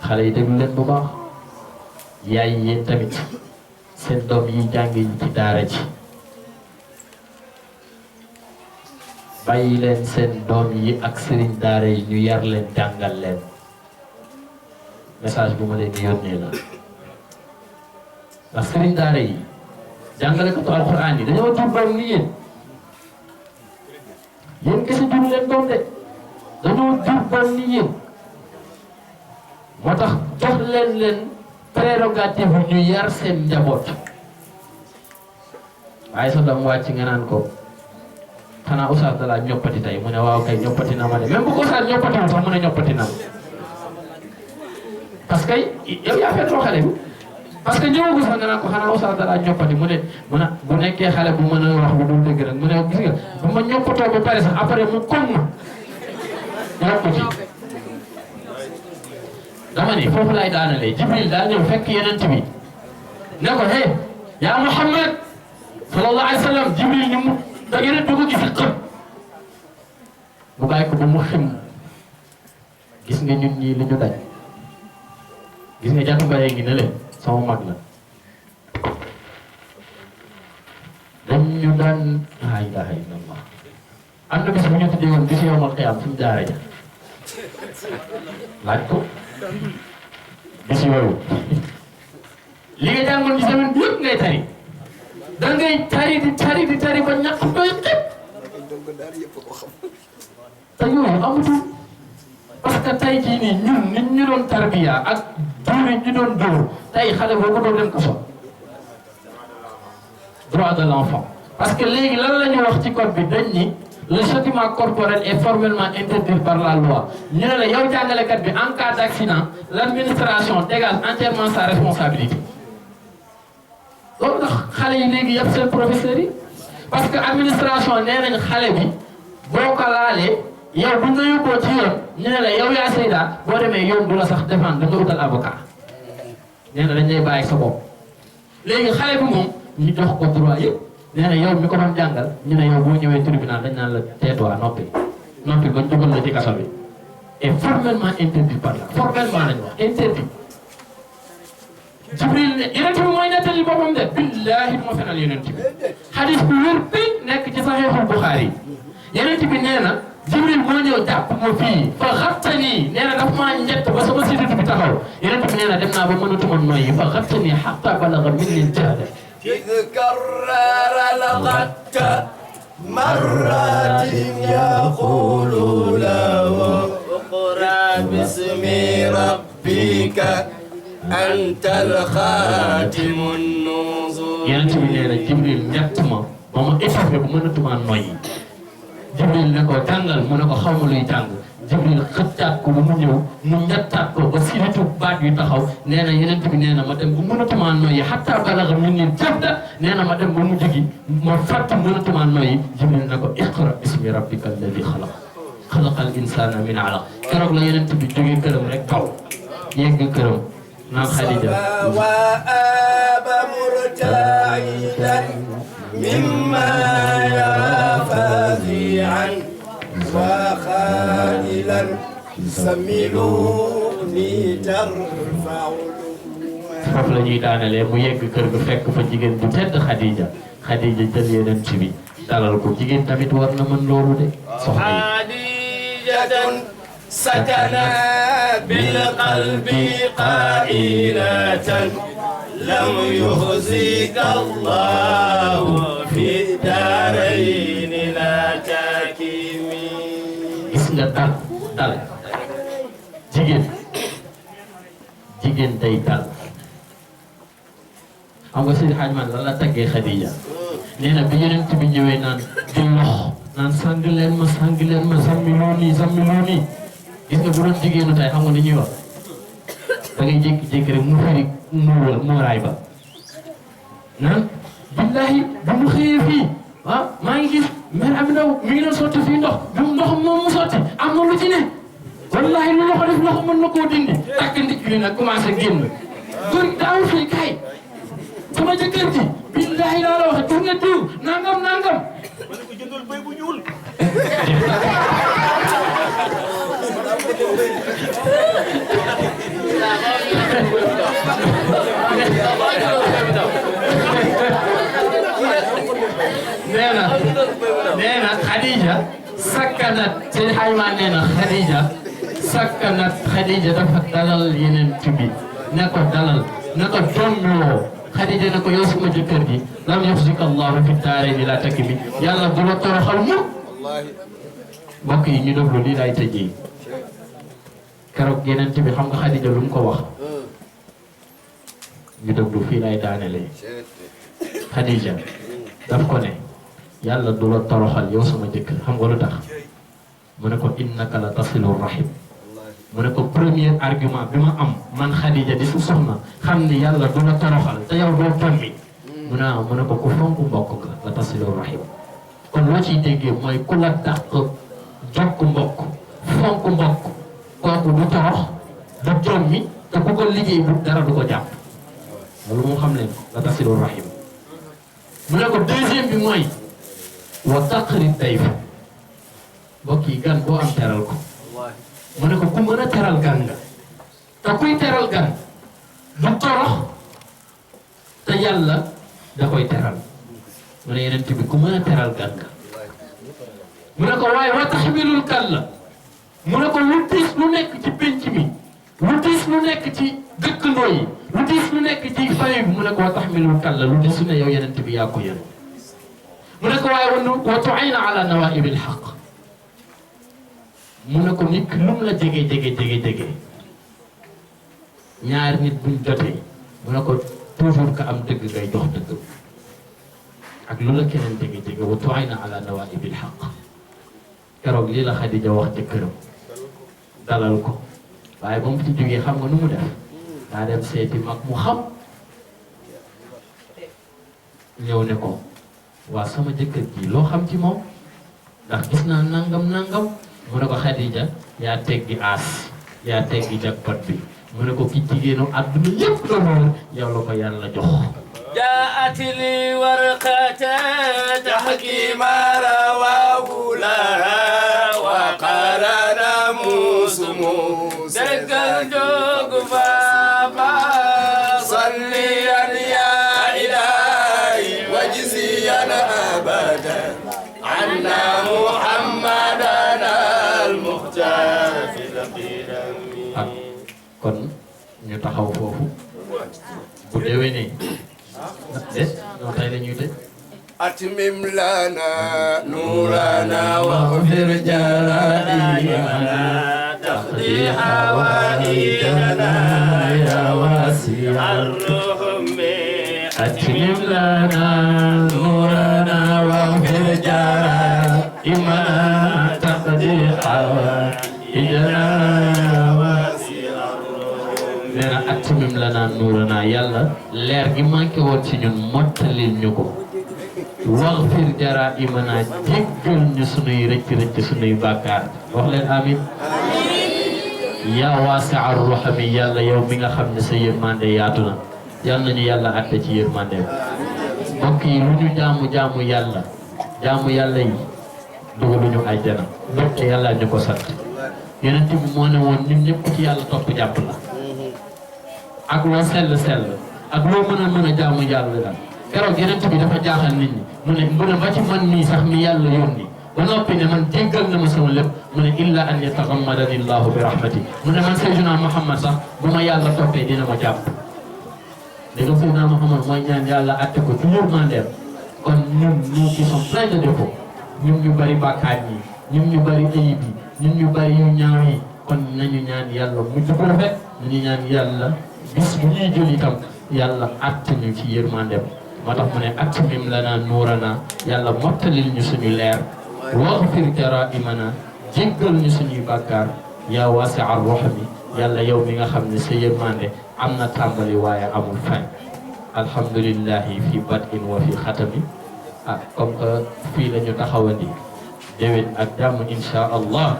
xale yi déglu leen bu baax yaay yéen tamit seen doom yi jàngi ci daara ji bàyyi leen seen doom yi ak sëriñ daara yi ñu yar leen jàngal leen message bu ma leen di yónnee la ndax sëriñ daara yi jàngalekatu alxuraan yi dañoo jur doom ni yéen kese jur leen doom de dañoo jur doom ni yéen moo tax jox leen prérogative bu ñu yar seen njaboot waaye sa doom wàcc nga naan ko xanaa Oustaz dala ñoppati tey mu ne waaw kay ñoppati na ma de même bu ko Oustaz ñoppatiwul sax mu ne ñoppati na parce que yow yaa fetoo xale bi parce que ñëwagu sax nga naan ko xanaa Oustaz dala ñoppati mu ne bu nekkee xale bu mën a wax bu dul dëgg rek mu ne gis nga bu ma ñoppatoo ba pare sax après mu koŋ ma ñoppati dama ni foofu laay daanalee Jibril daa ñëw fekk yonent bi ne ko hey yaa Muhammad sallallahu alayhi wa sallam Jibril ni mu da yonent bi ko gis xëm mu bàyyi ko ba mu xëm gis nga ñun ñii li ñu daj gis nga jàpp mbayee ngi ne leen sama mag la dañ ñu daan laa ilaha illallah am na bis bu ñu tuddee woon bis yowmal qiyaam suñu daara ja laaj ko bis yooyu li nga jàngoon ci semaine bi yëpp ngay tari da ngay tari di tari ba ñàkk doy xëpp te yooyu amatul parce que tey jii nii ñun nit ñu doon tarbiya ak dóor ñu doon dóor tey xale boobu doon dem ko so droit de l'enfant parce que léegi lan la ñu wax ci code bi dañ ni le châtiment corporel est formellement interdit par la loi ñu ne la yow jàngalekat bi en cas d'accident l'administration dégage entièrement sa responsabilité loolu tax xale yi léegi yëpp seen professeurs yi parce que administration nee nañ xale bi boo ko laalee yow bu ñu la yóbboo ci yoon ñu ne la yow yaa Seyda boo demee yoon du la sax défendre da nga utal avocat nee na dañ lay bàyyi sa bopp léegi xale bi moom ñu jox ko droit yëpp nee na yow mi ko doon jàngal ñu ne yow boo ñëwee tribunal dañ naan la tais-toi noppi ba dugal la ci kaso bi et formellement interdit par là formellement lañ wax interdit Jibril ne yonent bi mooy nettali boppam de billaahi moo fenal yonent bi xadis bu wér bi nekk ci saxiixul Buxaari yonent bi nee na Jibril moo ñëw jàpp ma fii fa xattani nee na dafa maa njett ba sama sidit bi taxaw yonent bi nee na dem naa ba mënatuma noyyi fa xattani xatta balaga minni l-jahd إذ كرر الغد مرات يقول له اقرأ باسم ربك أنت الخاتم النزول yonent bi nee na Jibril njett ma ba ma étouffé ba mënatuma noyyi Jibril ne ko jàngal mu ne ko xaw ma luy jàng Jibril xëccaat ko ba mu ñëw mu ñettaat ko ba siritu baat yu taxaw nee na yonent bi nee na ma dem ba mënatuma noyyi hatta balaga minni l-jahd nee na ma dem ba mu jógi ma fàtt mënatuma noyyi Jibril ne ko iqra bismi rabbika alladi xalaq xalaqal insana min alaq keroog la yonent bi jógee këram rek taw yegg këram naan Khadija وآب مرتعدا مما يرى فزيعا وخائلا سملوني ترفع foofu la ñuy daanalee mu yegg kër ga fekk fa jigéen bu tedd Khadija Khadija jël yeneen ci bi dalal ko jigéen tamit war na mën loolu de soxna خديجة سكنت بالقلب قائلة لم يخزيك الله في الدارين لا تكيمي gis nga dal jigéen day dal xam nga Seydi Hadji Malick lan la taggee Khadija nee na bi Yonent bi ñëwee naan di lox naan sang leen ma zammiluuni gis nga bu doon jigéenu tey xam nga li ñuy wax da ngay jékki-jékki rek mu firi muuraay ba naan billahi bu mu xëyee fii maa ngi gis mère Ami Ndaw mi ngi doon sotti fii ndox bi mu ndox moom mu sotti am na lu ci ne wallahi lu loxo def loxo mën na koo dindi takk ndig li nag commencé génn góor daawul fii kay sama jëkkër ji billahi laa la wax gis nga diw nangam ma ne ko jëndal béy bu ñuul nee na Khadija sakkanat seen xayma nee na Khadija dafa dalal yeneen tubi ne ko dalal ne ko doomloo Khadija ne ko yow sama jëkkër ji lam yuxzika Allahu fi daarayni laa takimi yàlla du la toroxal mu mbokk yi ñu déglu lii laay tëjee keroog yeneen tubi xam nga Khadija lu mu ko wax ñu déglu fii lay daanelee Khadija daf ko ne yàlla du la toroxal yow sama jëkkër xam nga lu tax mu ne ko innaka la tasilu rahim mu ne ko premier argument bi ma am man Khadija di su soxna xam ni yàlla du la toroxal te yow doo tombi mu ne ko ku fonk mbokk nga la tasilu rahim kon loo ciy déggee mooy ku la dàq jokk mbokk fonk mbokk kooku du torox du tombi te ku ko liggéey bu dara du ko jàpp loolu moo xam leen la tasilu rahim mu ne ko deuxième bi mooy wa taqri dayf mbokk yi gan boo am teral ko mu ne ko ku mën a teral gan nga te kuy teral gan du torox te yàlla da koy teral mu ne yeneen bi ku mën a teral gan nga mu ne ko waaye wa taxmilul kalla mu ne ko lu diis lu nekk ci pénc mi lu diis lu nekk ci dëkkandoo yi lu diis lu nekk ci famille bi mu ne ko wa taxmilul kalla lu diis lu ne yow yeneen bi yaa ko yéen mu ne ko waaye wa tu'ina ala nawaibil haqq mu ne ko nit lu mu la jege ñaari nit buñ jotee mu ne ko toujours que am dëgg ngay jox dëgg ak lu la keneen jege wa tu'ina ala nawaibil haqq keroog lii la Khadija wax jëkkëram dalal ko waaye ba mu ci jógee xam nga nu mu def daa dem seeti mag mu xam ñëw ne ko waa sama jëkkër ji loo xam ci moom ndax gis naa nangam mu ne ko Khadija yaa teggi aas yaa teggi jackpot bi mu ne ko ki jigéenu àdduna yëpp loolu yow la ko yàlla jox جاءت لي ورقة تحكي ما رواه لها وقرن موسى دقلتك فما صليا يا إلهي وجزيا أبدا عنا محمدا المختار في القدم kon ñu taxaw foofu bu déwénee non tey la ñuy tëj أتمم لنا نورنا واغفر جرائمنا تقضي حوائجنا يا واسع الرحم أتمم لنا نورنا واغفر جرائمنا تقضي حوائجنا nee na atimim lana nuurana yàlla leer gi manqué woon ci ñun mottalil ñu ko waxfir jara imana jéggal ñu sunuy rëcc sunuy bàkkaar wax leen amin yaa waasi'a rahmi yàlla yow mi nga xam ne sa yërmande yaatu na yal nañu yàlla àtte ci yërmande mbokk yi lu ñu jaamu yàlla yi dugaluñu àjjana ndaxte yàlla ñu ko sant yonent bi moo ne woon ñun ñëpp ci yàlla topp jàpp la ak loo sell ak loo mën a jaamu yàlla daal keroog yonent bi dafa jaaxal nit ñi mu ne ba ci man mii sax mi yàlla yónni ba noppi ne man jéggal na ma sama lépp mu ne illa an yatagammadani llahu bi rahmati mu ne man Seydina Muhammad sax bu ma yàlla toppee dina ma jàpp léegi Seydina Muhammad mooy ñaan yàlla atte ko ci yërmandeem kon ñun nous qui sommes pleins de défauts ñun ñu bari bàkkaat yi ñun ñu bari ayib yi ñun ñu bari yu ñaaw yi kon nañu ñaan yàlla mujj bu rafet nañu ñaan yàlla bis bu ñuy jël itam yàlla att ñu ci yërmandeem moo tax mu ne atmim lana nuurana yàlla mottalil ñu suñu leer waghfir jaraimana jéggal ñu suñuy bàkkaar yaa waasi'a rahmi yàlla yow mi nga xam ne sa yërmande am na tàmbali waaye amul fin alhamdulillahi fi bad'in wa fi xatami comme que fii la ñu taxawandi déwén ak jàmm insha allah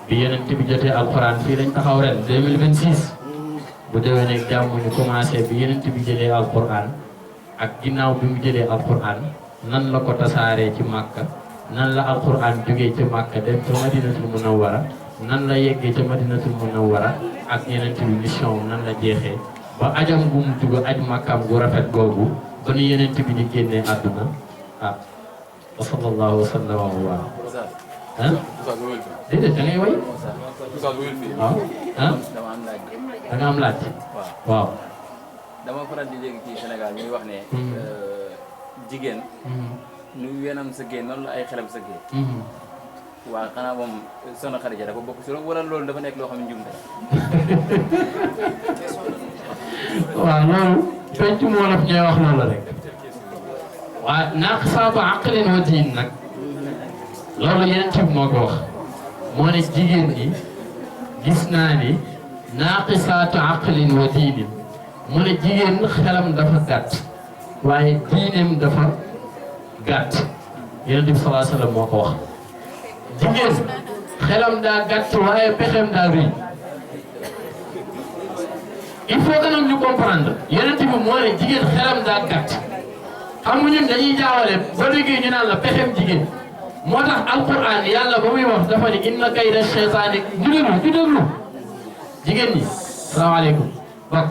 bi yeneen bi jotee alquran fii lañ taxaw ren 2026 bu déwénee ak jàmm ñu commencé bi yeneen bi jëlee alquran ak ginnaaw bi mu jëlee alquran nan la ko tasaaree ci Makka nan la alquran jógee ci Makka dem ca Madinatul Munawwara nan la yeggee ca Madinatul Munawwara ak yeneen bi mission nan la jeexee ba ajam bu mu dugg aj Makkaam gu rafet googu ba nu yeneen bi di génnee àdduna wa sallallahu wa sallam wa baraka déedéet da ngay way waaw da nga am laaj waaw dama faral di dégg ci Sénégal ñuy wax ne jigéen nu wenam sëggee noonu la ay xelam sëggee waaw xanaa moom soxna Xadija dafa bokk si loolu wala loolu dafa nekk loo xam ne njumte waaw loolu penc mu wolof ñooy wax loolu rek waaw naaqisaatu aqlin wa diin nag loolu yeneen ci moo ko wax moo ne jigéen ñi gis naa ni naaqisaatu aqlin wa diinin mu ne jigéen xelam dafa gàtt waaye diineem dafa gàtt Yonent bi sallallahu alayhi wa sallam moo ko wax jigéen xelam daa gàtt waaye pexeem daa rëy il faut que nag ñu comprendre Yonent bi moo ne jigéen xelam daa gàtt xam nga ñun dañuy jaawale ba léegi ñu naan la pexeem jigéen moo tax alquran yàlla ba muy wax dafa ni inna kayda shaytaani ñu déglu jigéen ñi salaamaaleykum bokk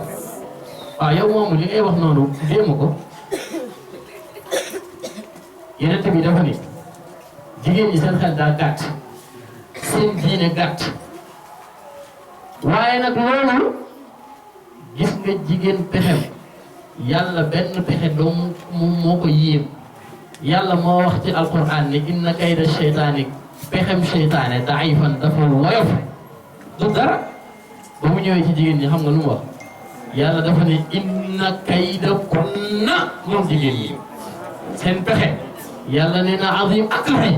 waaw yow moomu li ngay wax noonu déemu ko Yonent bi dafa ni jigéen ñi seen xel daa gàtt seen diine gàtt waaye nag loolu gis nga jigéen pexem yàlla benn pexe doomu moo ko yéem yàlla moo wax ci alquran ne inna kayda shaytaani pexem shaytaane daifan dafa woyof du dara ba mu ñëwee ci jigéen ñi xam nga lu mu wax yàlla dafa ne inna kayda kunna moom jigéen ñi seen pexe yàlla ne na azim ak rëy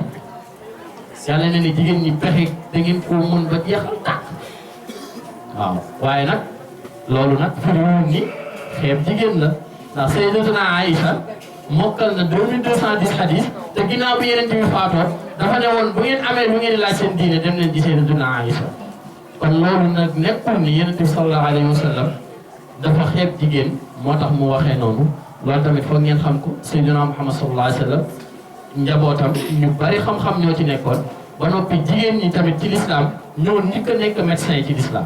yàlla ne ne jigéen ñi pexe da ngeen koo mën ba jeexal tàkk waaw waaye nag loolu nag firiwul ni xeeb jigéen la ndax sayyidatuna Aïcha mokkal na 2210 hadis te ginnaaw bi Yonent bi faatoo dafa ne woon bu ngeen amee lu ngeen di laaj seen diine dem leen ci sayyidatuna Aïcha kon loolu nag nekkul ni Yonent bi sallallahu alayhi wa sallam dafa xeeb jigéen moo tax mu waxee noonu loolu tamit foog ngeen xam ko sayyiduna Muhammad sallallahu alayhi wa sallam njabootam ñu bari xam-xam ñoo ci nekkoon ba noppi jigéen ñi tamit ci l'islam ñoo njëkk a nekk médecin ci l'islam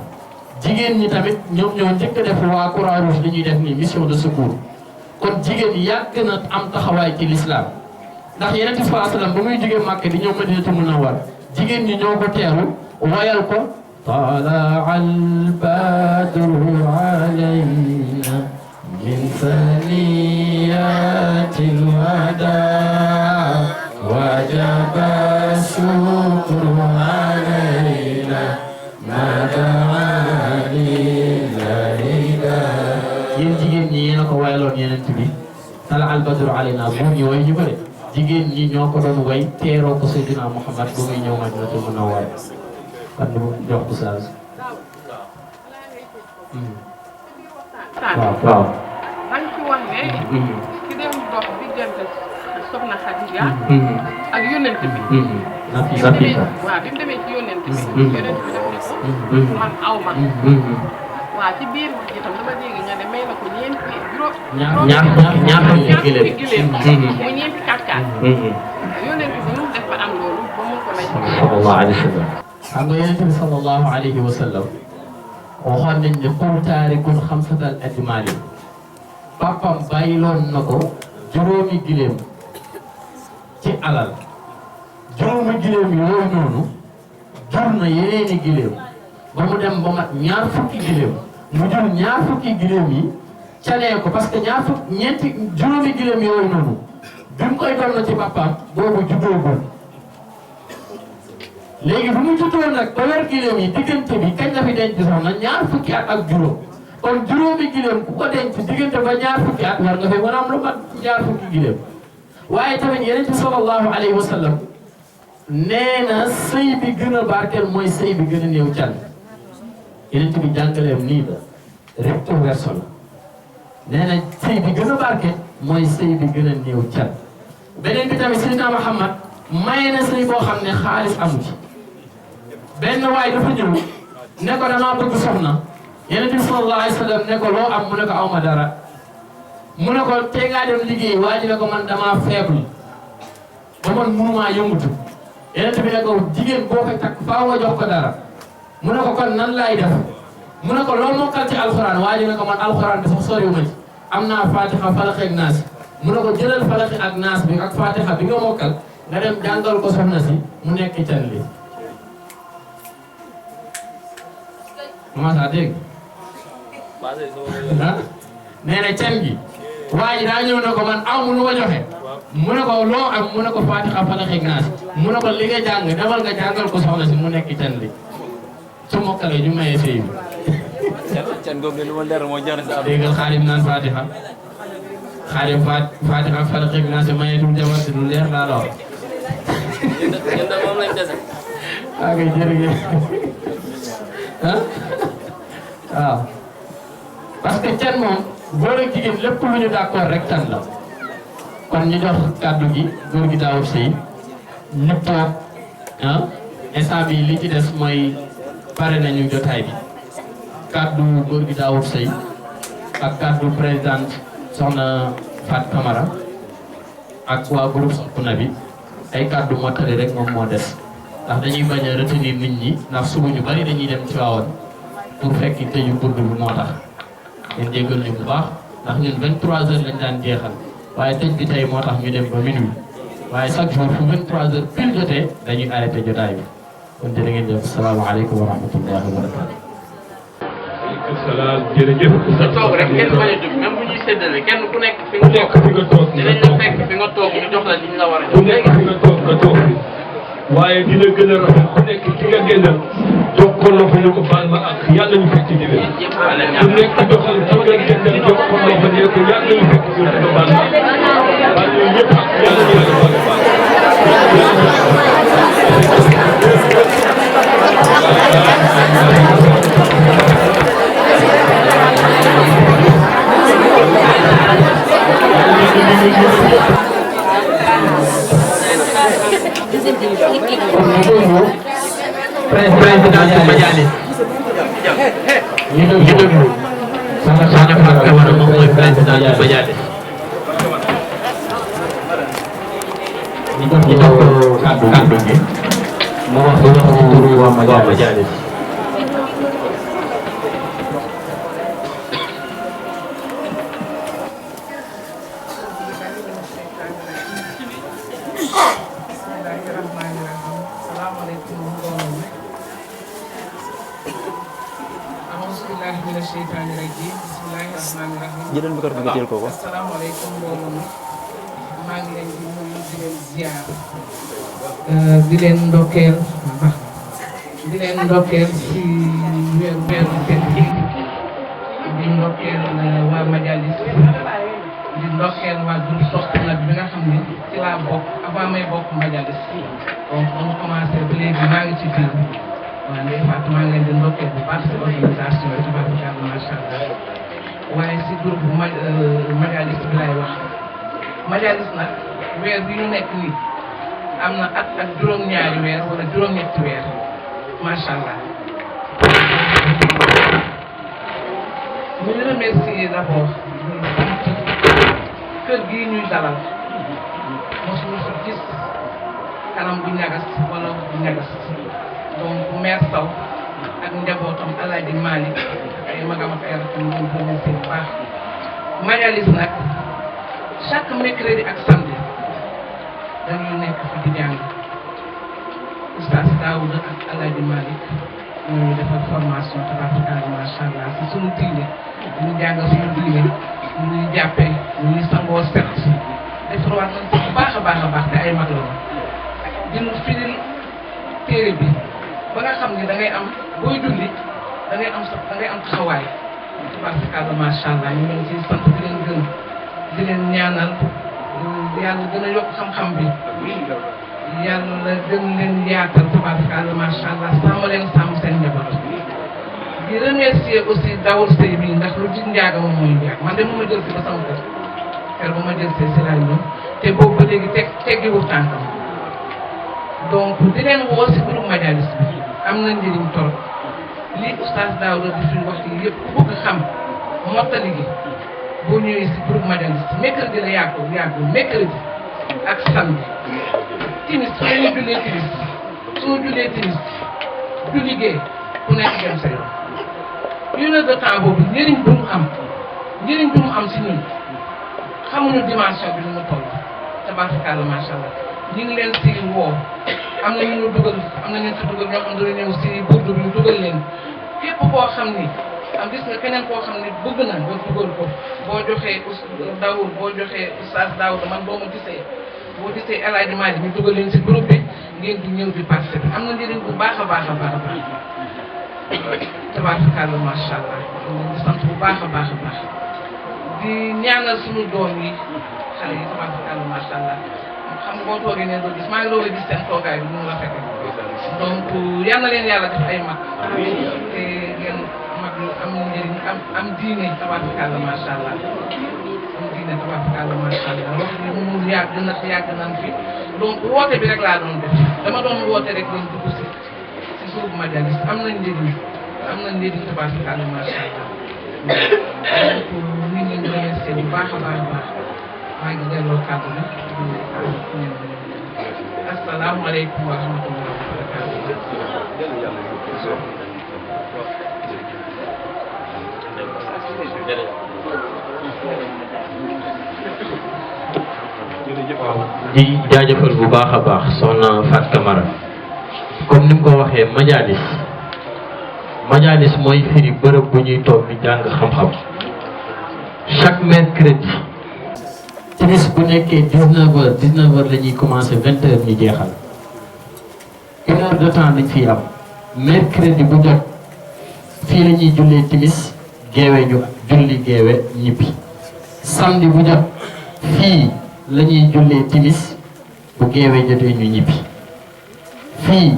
jigéen ñi tamit ñoom ñoo njëkk a def waa Croix-Rouge li ñuy def nii mission de secours kon jigéen yàgg na am taxawaay ci l'islam ndax Yonent bi sallallahu alayhi wa sallam ba muy jógee Màkka di ñëw Madinatul Munawwara jigéen ñi ñoo ko teeru wayal ko طلع البدر علينا من ثنيات الوداع وجب الشكر علينا ما دعا لله yéen jigéen ñi yéen a ko wayaloon Yonent bi طلع البدر علينا bu ñu way ñu bëri jigéen ñi ñoo ko doon way teeroo ko Seydina Muhammad bu muy ñëw Madinatul Munawwara kan jox ko saa waaw dañ ci wax ne ki dem dox diggante soxna Xadija ak yonent bi Nafisa waaw bi mu demee ci yonent bi yonent bi def ne ko man aw ma waaw ci biir wax ji tam dama dégg nga ne may na ko ñeenti juróom ñaar fukki gileem gileem mu ñeenti katkaat yonent bi nu def ba am loolu ba mun ko lay sallallahu alayhi wa sallam xam nga yonent bi sallallahu alayhi wa sallam waxoon nañ ne qul taarikun xamsatal ajmaali papam bàyyiloon na ko juróomi gileem ci alal juróomi gileem yooyu noonu jur na yeneeni gileem ba mu dem ba mat ñaar fukki gileem mu jur ñaar fukki gileem yi calee ko parce que juróomi gileem yooyu noonu bi mu koy doon na ci papaam boobu juddoogul léegi bu mu juddoo nag ba wer gileem yi diggante bi kañ la fi denc soxna ñaar fukki at ak juróom kon juróomi gileem ku ko denc diggante ba ñaar fukki at war nga fi mën a am lu mat ñaar fukki gileem waaye tamit yeneen ci sallallahu alayhi wa sallam nee na sëy bi gën a barkeel mooy sëy bi gën a néew can yeneen bi jàngaleem nii la recto verso la nee na sëy bi gën a barkeel mooy sëy bi gën a néew can beneen bi tamit Seydina Muhammad may na sëy boo xam ne xaalis amu ci benn waay dafa ñëw ne ko damaa bëgg soxna yeneen bi sallallahu alayhi wa sallam ne ko loo am mu ne ko awma dara mu ne ko tey ngaa dem liggéey waa ji ne ko man damaa faible ba man mënumaa yëngutu yeneen bi ne ko jigéen boo koy takk faaw nga jox ko dara mu ne ko kon nan laay def mu ne ko loo mokkal ci alxuraan waa ji ne ko man alxuraan bi sax soriwuma ci am naa fatiha falaxi ak naas mu ne ko jëlal falaxi ak naas bi ak fatiha bi nga mokkal nga dem jàngal ko soxna si mu nekk can li comment ça dégg nee na can gi waa ji daa ñëw ne ko man aw mu lu ma joxe mu ne ko loo am mu ne ko fatiha falaxi ak naas mu ne ko li nga jàng demal nga jàngal ko soxna si mu nekk can li su mokkale ñu maye sëy bi can googu de lu ma leer moo jar sa am déggal xaadim naan fatiha xaadim fatiha falaxi ak naas maye dul jabar te du leer laa la wax ñun de moom lañ dese. ok jërëjëf ah waaw parce que can moom góor ak jigéen lépp lu ñu d'accord rek can la kon ñu jox kàddu gi góor gi Daawud Sey ñu toog ah instant bi li ci des mooy pare nañu jotaay bi kàddu góor gi Daawud Sey ak kàddu présidente soxna Fat Camara ak waa groupe Soxna bi ay kàddu mottali rek moom moo des ndax dañuy bañ a retenir nit ñi ndax suba ñu bari dañuy dem ci waawoon pour fekk tëju burdu bi moo tax ngeen jéggal ñu bu baax ndax ñun 23h lañ daan jeexal waaye tëj bi tey moo tax ñu dem ba minuit waaye chaque jour fu 23h pile jotee dañuy arrêté jotaay bi kon jërë ngeen jëf salaamaaleykum wa rahmatullahi wa barakatu. waaleykum salaam jërëjëf. sa toog rek kenn bañ a jóg même bu ñuy séddale kenn ku nekk fi nga toog dinañ la fekk fi nga toog ñu jox la li ñu la war a ku jox. nekk fi nga toog waaye dina gën a rafet ku nekk ki nga génnal jox ko loxo ñu ko baal ma ak yàlla ñu fekk ci déwén. ku nekk doxal ki nga génnal jox ko loxo ñu ko yàlla ñu fekk ci déwén baal ma baal yooyu yëpp ak yàlla ñu yàlla baal baal. président bu Majalis ñu déglu soxna Fatou Camara moom mooy président bu Majalis ñu jox ko kàddu gi mu wax ci turu waa Majalis jëlal micro bi nga jël ko ko. asalaamaaleykum mbooloo mi maa ngi leen di nuyu di leen ziar di leen ndokkeel si weeru tedd gi di ndokkeel waa Majalis di ndokkeel waa groupe Soxna bi nga xam ne ci laa bokk avant may bokk Majalis donc dama commencé ba léegi maa ngi ci biir waaw Ndeye Fatou maa ngi leen di ndokkeel bu baax si organisation bi tabaarkalla macha allah waaye si groupe Majalis bi laay wax Majalis nag weer bi ñu nekk nii am na at ak juróom-ñaari weer wala juróom-ñetti weer macha allah ñu remercier d'abord kër gii ñuy dalal mosuñu fi gis kanam bu ñagas wala bu ñagas donc maire Sow ak njabootam Alaaji Malick ay magam ak ay rakkam ñu remercier bu baax majalis nag chaque mercredi ak samedi dañuy nekk fi di jàng Oustaz Daouda ak Alaaji Malick ñooñu defal formation tabaarkalla macha allah si suñu diine ñu jàngal suñu diine ñu ñuy jàppee ñu ñuy sangoo set defarwaat nañ ko bu baax a baax te ay mag la woon dinu firil téere bi ba nga xam ni da ngay am booy julli da ngay am taxawaay tabaarkalla macha allah ñu ngi ciy sant di leen gën di leen ñaanal yàlla gën a yokk xam-xam bi yàlla gën leen yaatal tabaarkalla macha allah sàmm leen sàmm seen njaboot di remercier aussi Dawul Sey bi ndax lu jig njaaga moom mooy njaag man de mu ma jël si ba sama kër kër ba ma jël see si laay ñëw te boobu ba léegi teggiwul tànkam donc di leen woo si groupe majalis bi am na njëriñ torop lii Oustaz Daouda di fi wax yi yëpp ku bëgg xam mottali gi boo ñëwee si groupe majalis mercredi la yàggul mercredi ak samedi timis su ñu jullee timis soo jullee timis du liggéey ku nekk dem sa yoon une heure de temps boobu njëriñ bu mu am si ñun xamuñu dimension bi nu mu toll tabaarkalla macha allah ñu ngi leen si woo am na ñu dugal am na ñu si dugal ñoo xam ne ñëw si burdu bi dugal leen képp koo xam ni am gis nga keneen koo xam ne bëgg na nga dugal ko boo joxee Dawul boo joxee Oustaz Daouda man boo gisee El Hadji Malick ñu dugal leen si groupe bi ngeen di ñëw di participer am na njëriñ bu baax a baax tabaarkalla macha allah di sant bu baax a baax di ñaanal suñu doom yi xale yi tabaarkalla macha allah xam nga boo toogee ne doo gis maa ngi doog a gis seen toogaay bi ñu rafet donc yal na leen yàlla def ay mag te ngeen mag yu am njëriñ am diine tabaarkalla macha allah am diine tabaarkalla macha allah wax bi mu yàgg nañ fi donc woote bi rek laa doon def dama doon woote rek lañ dugg si groupe majalis am nañ njëriñ tabaarkalla macha allah donc ñu ngi leen di remercier bu baax a baax maa ngi delloo kàddu bi asalaamaaleykum wa rahmatulah wa barakaatu. di jaajëfal bu baax a baax soxna Fatou Camara comme ni mu ko waxee majalis mooy firi bërëb bu ñuy toog di jàng xam-xam chaque mercredi timis bu nekkee 19h la ñuy commencé 20h ñu jeexal 1 heure de temps lañ fiy am mercredi bu jot fii la ñuy jullee timis geewe ñu julli geewe ñibbi samedi bu jot fii la ñuy jullee timis bu geewee jotee ñu ñibbi fii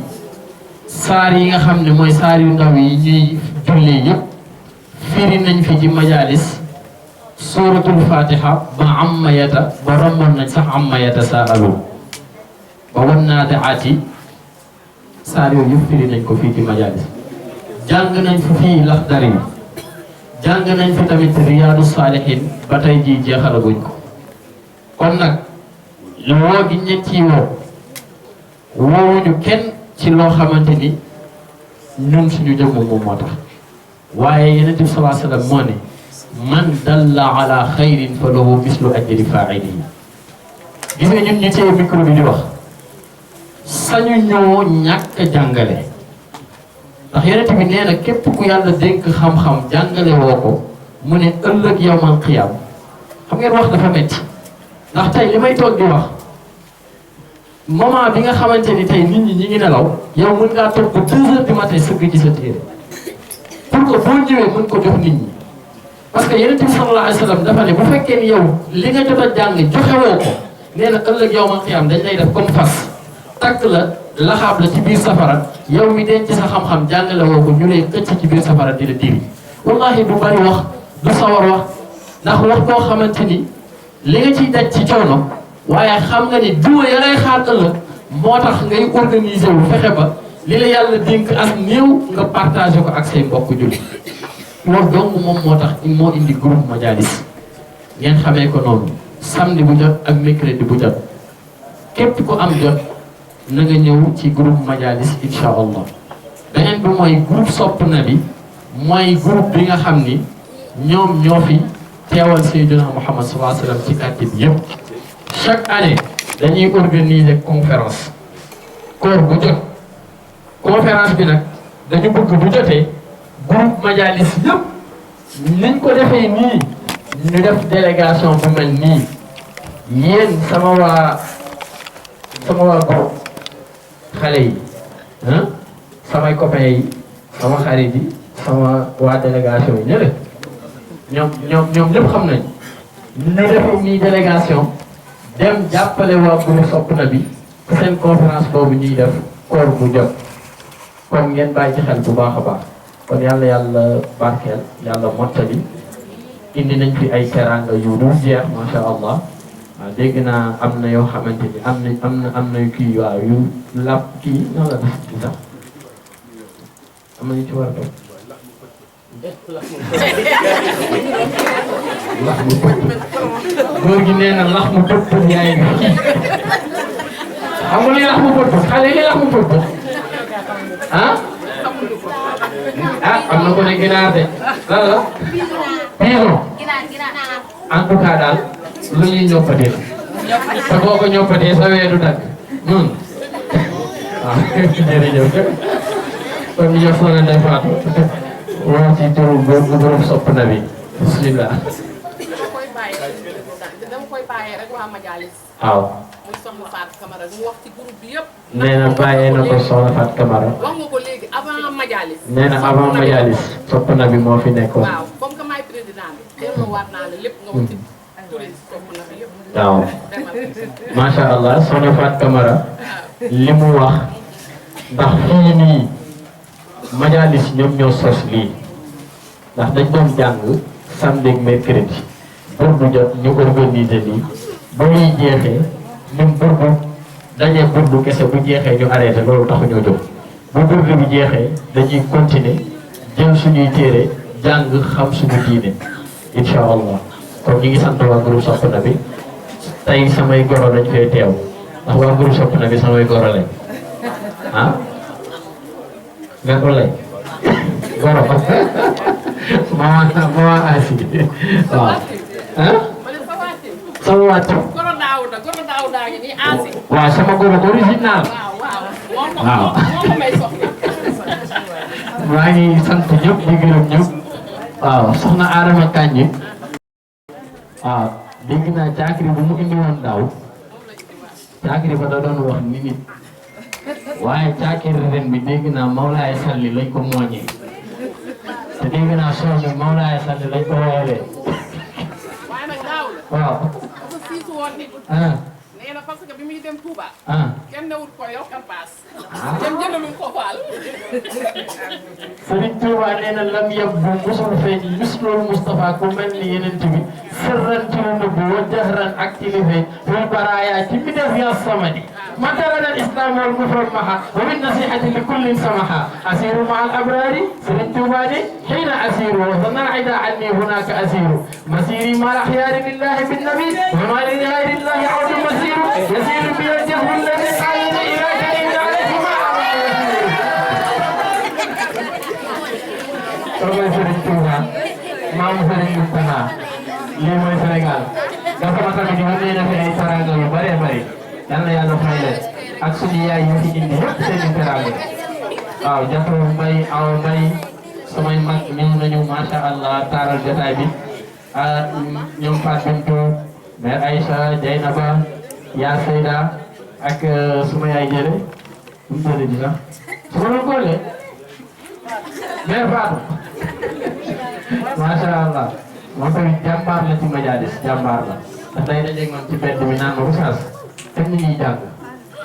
saar yi nga xam ne mooy saar yu ndaw yi ñuy jullee yëpp firi nañ fi ci majalis suratul fatiha ba ammayata ba romboon nañ sax ammayata saalu ba wan naa de aati saar yooyu yëpp firi nañ ko fii ci majalis jàng nañ fi fii laxdari jàng nañ fi tamit riyaadu saalihin ba tey jii jeexalaguñ ko kon nag woo gi ñett yi woowuñu kenn ci loo xamante ni ñun suñu jëmm moom moo tax waaye Yonent bi sallallahu alayhi wa sallam moo ne man dalla ala xayrin fa lahu mislu ajri faa'ilihi gis nga ñun ñu téye micro bi di wax sañu ñoo ñàkk jàngale ndax Yonent bi nee na képp ku yàlla dénk xam-xam jàngale woo ko mu ne ëllëg yawmal qiyaam xam ngeen wax dafa metti ndax tey li may toog di wax moment bi nga xamante ni tey nit ñi ngi nelaw yow mën ngaa toog ba 2 heures du matin sëgg ci sa téere pour que boo ñëwee mën ko jox nit ñi parce que Yonent bi sallallahu alayhi wa sallam dafa ne bu fekkee ni yow li nga jot a jàng joxewoo ko nee na ëllëg yawmal qiyaam dañ lay def comme fas takk la laxaab la ci biir safara yow mi denc sa xam-xam jàngale woo ko ñu lay xëcc ci biir safara di la diri wallahi du bari wax du sawar wax ndax wax boo xamante ni li nga ciy daj ci coono waaye xam nga ni duma ya ngay xaar ëllëg moo tax ngay organiser wu fexe ba li la yàlla dénk ak néew nga partagé ko ak say mbokk jullit loolu donc moom moo tax moo indi groupe majalis ngeen xamee ko noonu samedi bu jot ak mercredi bu jot képp ku am jot na nga ñëw ci groupe majalis insha allah beneen bi mooy groupe sopp na bi mooy groupe bi nga xam ni ñoom ñoo fi teewal Seydina Muhammad sallallahu alayhi wa sallam ci quartier bi yëpp chaque année dañuy organiser conférence koor bu jot conférence bi nag dañu bëgg bu jotee groupe majalis yëpp niñ ko defee nii ñu def délégation bu mel nii yéen sama waa groupe xale yi samay copains yi sama xarit yi sama waa délégation yi ñële ñoom ñëpp xam nañ ñu defee nii délégation dem jàppale waa groupe sopp na bi seen conférence boobu ñuy def koor bu jot kon ngeen bàyyi ci xel bu baax a baax kon yàlla barkeel yàlla mottali indi nañ fi ay teranga yu dul jeex macha allah waaw dégg naa am na yoo xamante ni am na kii waaw yu làpp kii nan la def ci sax am na ñu ci war a def lax mu pëpp góor gi nee na lax mu pëpp yaay bi kii xam nga li lax mu pëpp xale li lax mu pëpp ah am na ko ne ginaar de lan la pigeon en tout cas daal lu ñuy ñoppatee la te boo ko ñoppatee sa weedu dagg waaw jërëjëf kon ñu jox soxna Ndeye Fatou wax ci turu groupe sopp na bi bismillah dama koy bàyyee rek waa majalis waaw muy soxna Fatou Camara mu wax ci groupe bi yëpp nee na bàyyee na ko soxna Fatou Camara wax nga ko léegi avant majalis nee na avant majalis sopp na bi moo fi nekkoon waaw comme que maay président bi delloo waat naa la lépp nga wax ci turi sopp na bi yëpp waaw macha allah soxna Fatou Camara li mu wax ndax fii nii majalis ñoom ñoo sos lii ndax dañ doon jàng samedi ak mercredi burdu jot ñu organiser lii bu ñuy jeexee ñun burdu dañee burdu kese bu jeexee ñu arrêté loolu taxu ñoo jóg bu burdu bi jeexee dañuy continuer jël suñuy téere jàng xam suñu diine insha allah kon ñu ngi sant waa groupe sopp na bi tey samay goro lañ fay teew ndax waa groupe sopp na bi samay goro lañ ah nga ko lay goro mama asi waaw ah sama wàccu goro daawuda ngi nii asi waaw sama goro original waaw moo ko may soxna maa ngi sant ñëpp di gërëm ñëpp waaw soxna Adama Kandji waaw dégg naa caakiri bu mu indi woon daaw caakiri ba da doon wax ni nit waaye caakiri ren bi dégg naa Mawlaay Salli lañ ko mooñee te dégg naa soo mi Mawlaay Salli lañ ko woolee waaye nag daaw la waaw dafa siisu woon nit nee na parce que bi muy dem Touba kenn newut ko yokkal paas kenn jëndalul ko faal Sëriñ Touba nee na lam yab bu musul feeñ mislul Moustapha ku mel ni yeneen bi sirran ci lu nëbb wa jahran ak ci li feeñ fil baraaya ci mi def ya samadi man tarana al islam wal kufr maha wa min nasihati li kullin samaha asiru ma al abrari Sëriñ Touba ne xiina asiru wa zanna ida anni hunaka asiru masiri ma al axyaari lillahi bin nabi wa ma li gayri llahi awdu masiru yasiru bi al jahru alladi qaala ila karim alayhi ma mooy Sëriñ Touba maamu Sëriñ Moustapha lii mooy Sénégal dafa ma tamit ñu ne na fi ay teraanga yu bëree bëri yal na yàlla fay leen ak suñu yaay yu fi indi yëpp seen i teraanga waaw Jafa Mbay aw Mbay samay mag ñëw nañu macha allah taaral jotaay bi ñoom Fatou Bintou mère Aïcha Dieynaba yaa Seyda ak suma yaay jële mu tëdd di sax su ma la koolee mère Fatou macha allah moom tamit jàmbaar la ci majalis jàmbaar la ndax day dajeeg man ci mbedd bi naan ma oustaz teg ni ñuy jàng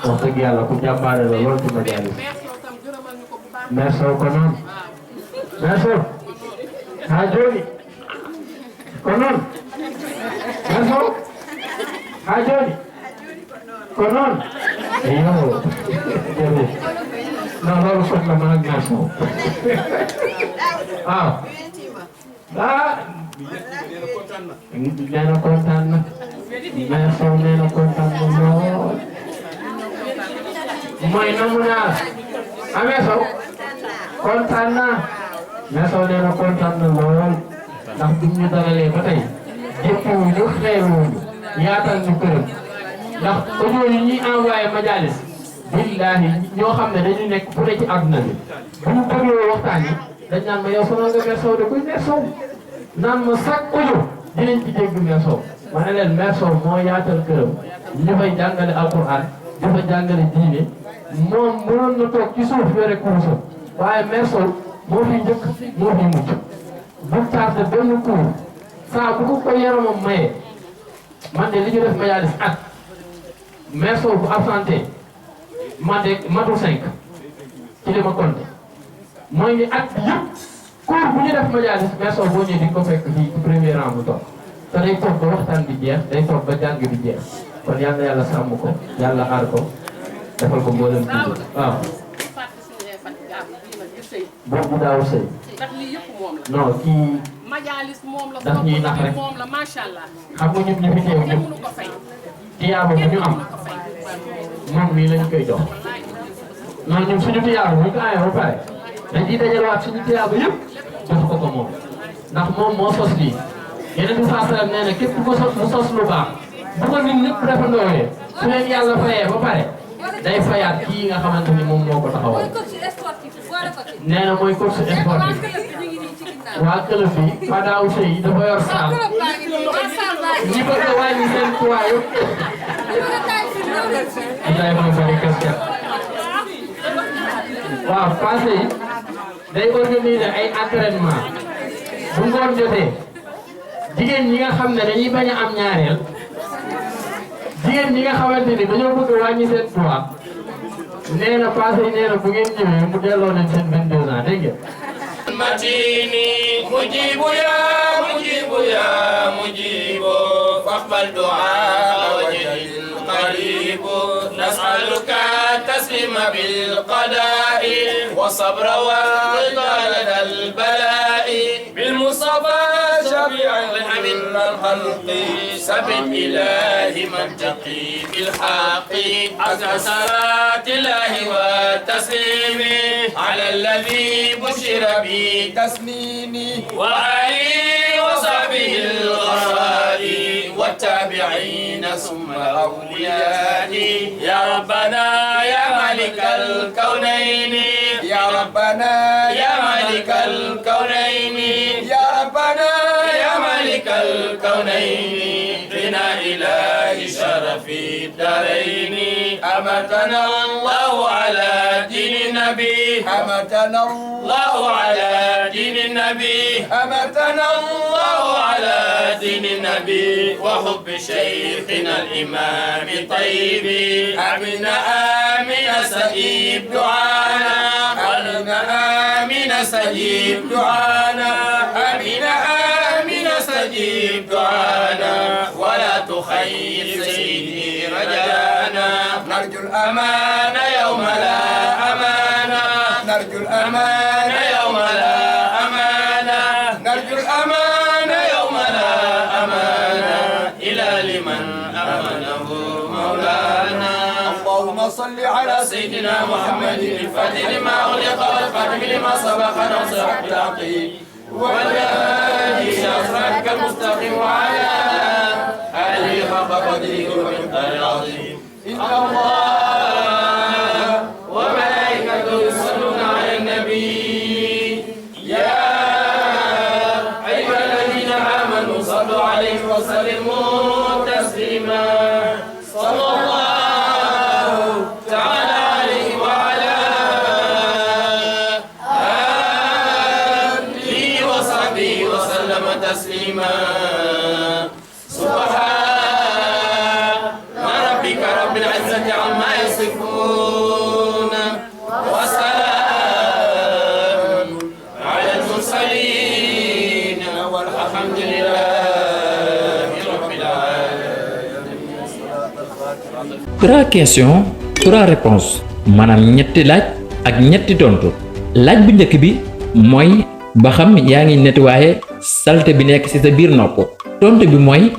wax dëgg yàlla ku jàmbaare la lool ci majalis merci ko noonu merci ha joni ko noonu merci ha joni ko noonu eyo jërëjëf non loolu foog la mën a gën moom waaw ah nee na kontaan na mais Sow nee na kontaan na lool mooy namu naa amee Sow kontaan naa mais Sow nee na kontaan na lool ndax bi ñu dalalee ba tey jëppuwuñu xeewuñu yaatal ñu këram ndax audio yi ñuy envoyé majalis billahi ñoo xam ne dañu nekk fu ne ci àdduna bi bu ñu dégloo waxtaan yi dañ naan ma yow sonal nga Mère Sow de kuy Mère Sow naan ma chaque audio dinañ ci dégg Mère Sow ma ne leen Mère Sow moo yaatal këram ñu fay jàngale alquran di fa jàngale diine moom mënoon na toog ci suuf yore kurusam waaye Mère Sow moo fi njëkk moo fi mucc bu tardé benn cours saa bu ko yaramam mayee man de li ñu def majalis at Mère Sow bu absenté man de matul 5 ci li ma compté mooy ni at bi yëpp cours bu ñu def majalis Mère Sow boo ñëwee di ko fekk fii ci premier rang bu toog te day toog ba waxtaan bi jeex day toog ba jàng bi jeex kon yal na yàlla sàmm ko yàlla aar ko defal ko mboolem dund waaw. boobu daaw sëy. ndax lii yëpp moom la. non kii. majalis moom la. daf ñuy nax rek moom la macha allah. xam nga ñun ñu fi teew ñëpp. tiyaaba bu ñu am moom mii lañ koy jox. non ñun suñu tiyaaba bu ñu ko amee ba pare dañuy dajalewaat suñu tiyaaba yëpp jox ko moom ndax moom moo sos lii. yeneen bi saa salaam nee na képp ku sos lu baax bu ko nit ñëpp defandooyee su leen yàlla fayee ba pare day fayaat kii nga xamante ni moom moo ko taxawal. nee na mooy coach sportif waa club bi Fada Ousseyn yi dafa yor saal ñi bëgg a wàññi seen poids yëpp. Ibrahima Bari Kaskat waaw passé yi day organiser ay entraînement bu ngoon jotee jigéen ñi nga xam ne dañuy bañ a am ñaareel jigéen ñi nga xamante ni dañoo bëgg a wàññi seen poids nee na passé yi nee na bu ngeen ñëwee mu delloo leen seen 22 ans dégg ngeen. متيني مجيب يا مجيب يا مجيب فاقبل دعاء وجه قريب نسألك التسليم بالقضاء والصبر والرضا لدى البلاء بالمصطفى شفيع من الخلق سبب إله منطقي بالحق أزع صلاة الله والتسليم على الذي بشر بتسنيني وآله وصحبه الغراء والتابعين ثم الأولياء يا ربنا يا مالك الكونين يا ربنا يا مالك الكونين يا ربنا يا مالك الكونين بنا إله شرف الدارين أمتنا الله على دين النبي أمتنا الله على دين النبي أمتنا الله على دين النبي وحب شيخنا الإمام طيب آمين آمين سجيب دعانا آمين آمين سجيب دعانا آمين آمين سجيب دعانا ولا تخيب سيدي رجانا نرجو الأمان يوم لا أمانة نرجو الأمان يوم لا أمانة نرجو الأمان يوم لا أمانة إلى لمن أمنه مولانا اللهم صل على سيدنا محمد الفاتح لما أغلق والخاتم لما سبق ناصر الحق والهادي إلى صراطك المستقيم وعلى آله حق قدره ومقداره العظيم إن الله وملائكته يصلون على النبي يا أيها الذين آمنوا صلوا عليه وسلموا تسليما صلى الله تعالى عليه وعلى آله وصحبه وسلم تسليما سبحان ربك رب العزة عما يصفون وسلام على المرسلين والحمد لله رب العالمين. 3 questions 3 réponses maanaam ñetti laaj ak ñetti tontu. laaj bu njëkk bi mooy ba xam yaa ngi nettoyer salte bi nekk ci sa biir nopp. tontu bi mooy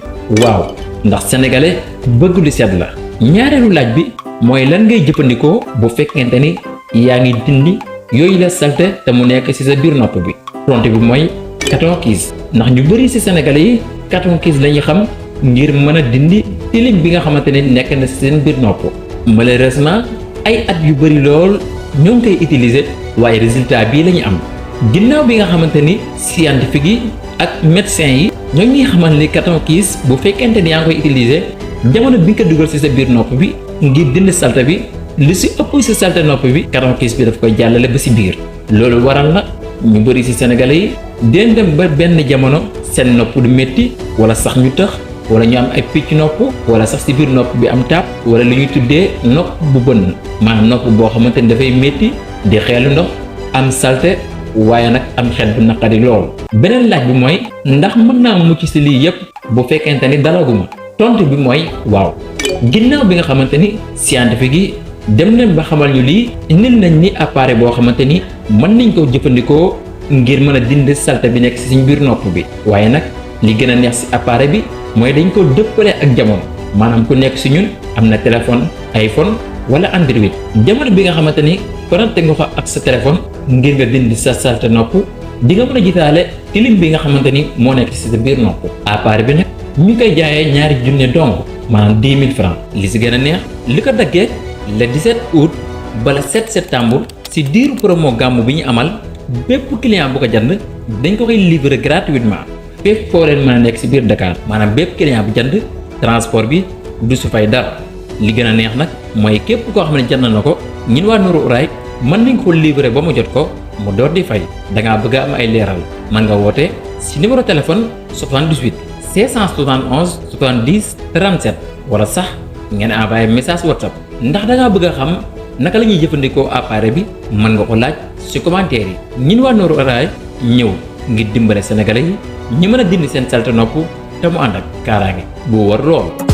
waaw ndax sénégalais bëgg lu set la. ñaareelu laaj bi mooy lan ngay jëfandikoo bu fekkente ni yaa ngi dindi yooyu la salte te mu nekk ci sa biir nopp bi. tontu bi mooy coton-tige ndax ñu bari ci sénégalais yi coton-tige lañuy xam ngir mën a dindi tilim bi nga xamante ne nekk na ci seen biir nopp. malheureusement ay at yu bari lool ñoo ngi koy utiliser waaye résultat bii la ñu am ginnaaw bi nga xamante ni scientifique yi ak médecins yi ñoo ngi xamal ni coton-tige bu fekkente ni yaa ngi koy utiliser jamono bi nga ko dugal ci sa biir nopp bi ngir dindi salte bi li ci ëpp ci salte nopp bi coton-tige bi daf koy jàllale ba ci biir. loolu waral na ñu bari ci sénégalais yi den dem ba benn jamono seen nopp du métti wala sax ñu tëx wala ñu am ay picc nopp wala sax ci biir nopp bi am taab wala li ñuy tuddee nopp bu bënn maanaam nopp boo xamante ni dafay métti di xeelu ndox am salte waaye nag am xet bu naqari lool. beneen laaj bi mooy ndax mën naa mucc ci lii yépp bu fekkente ni dalaguma. tontu bi mooy waaw ginnaaw bi nga xamante ni scientifique yi dem nañ ba xamal ñu lii indil nañ ni appareil boo xamante ni mën nañ ko jëfandikoo ngir mën a dindi salte bi nekk ci suñ biir nopp bi. waaye nag li gën a neex ci appareil bi mooy dañ ko dëppale ak jamono maanaam ku nekk ci ñun am na téléphone iPhone wala Android. jamono bi nga xamante ni connecté nga ko ak sa téléphone ngir nga dindi sa salte nopp di nga mën a gisaale tilim bi nga xamante ni moo nekk ci sa biir nopp. appareil bi nag ñu koy jaayee ñaari junne dong maanaam 10 000 francs. li ci gën a neex li ko daggee le 17 août ba le 7 septembre ci diiru promo gàmmu bi ñu amal bépp client bu ko jënd dañ ko koy livrer gratuitement fépp foo leen mën a nekk ci biir Dakar maanaam bépp client bu jënd transport bi du su fay dara. li gën a neex nag mooy képp koo xam ne jënd na ko ñun waa Nourou Houraye mën nañ ko livrer ba mu jot ko mu door di fay. da ngaa bëgg a am ay leeral mën nga woote ci numéro téléphone 78 571 70 37 wala sax ngeen envoyé message WhatsApp. ndax da ngaa bëgg a xam naka la ñuy jëfandikoo appareil bi mën nga ko laaj ci commentaire yi. ñun waa Nourou Houraye ñëw ngir dimbale sénégalais yi ñu mën a dindi seen salte nopp te mu ànd ak kaaraange bu war lool.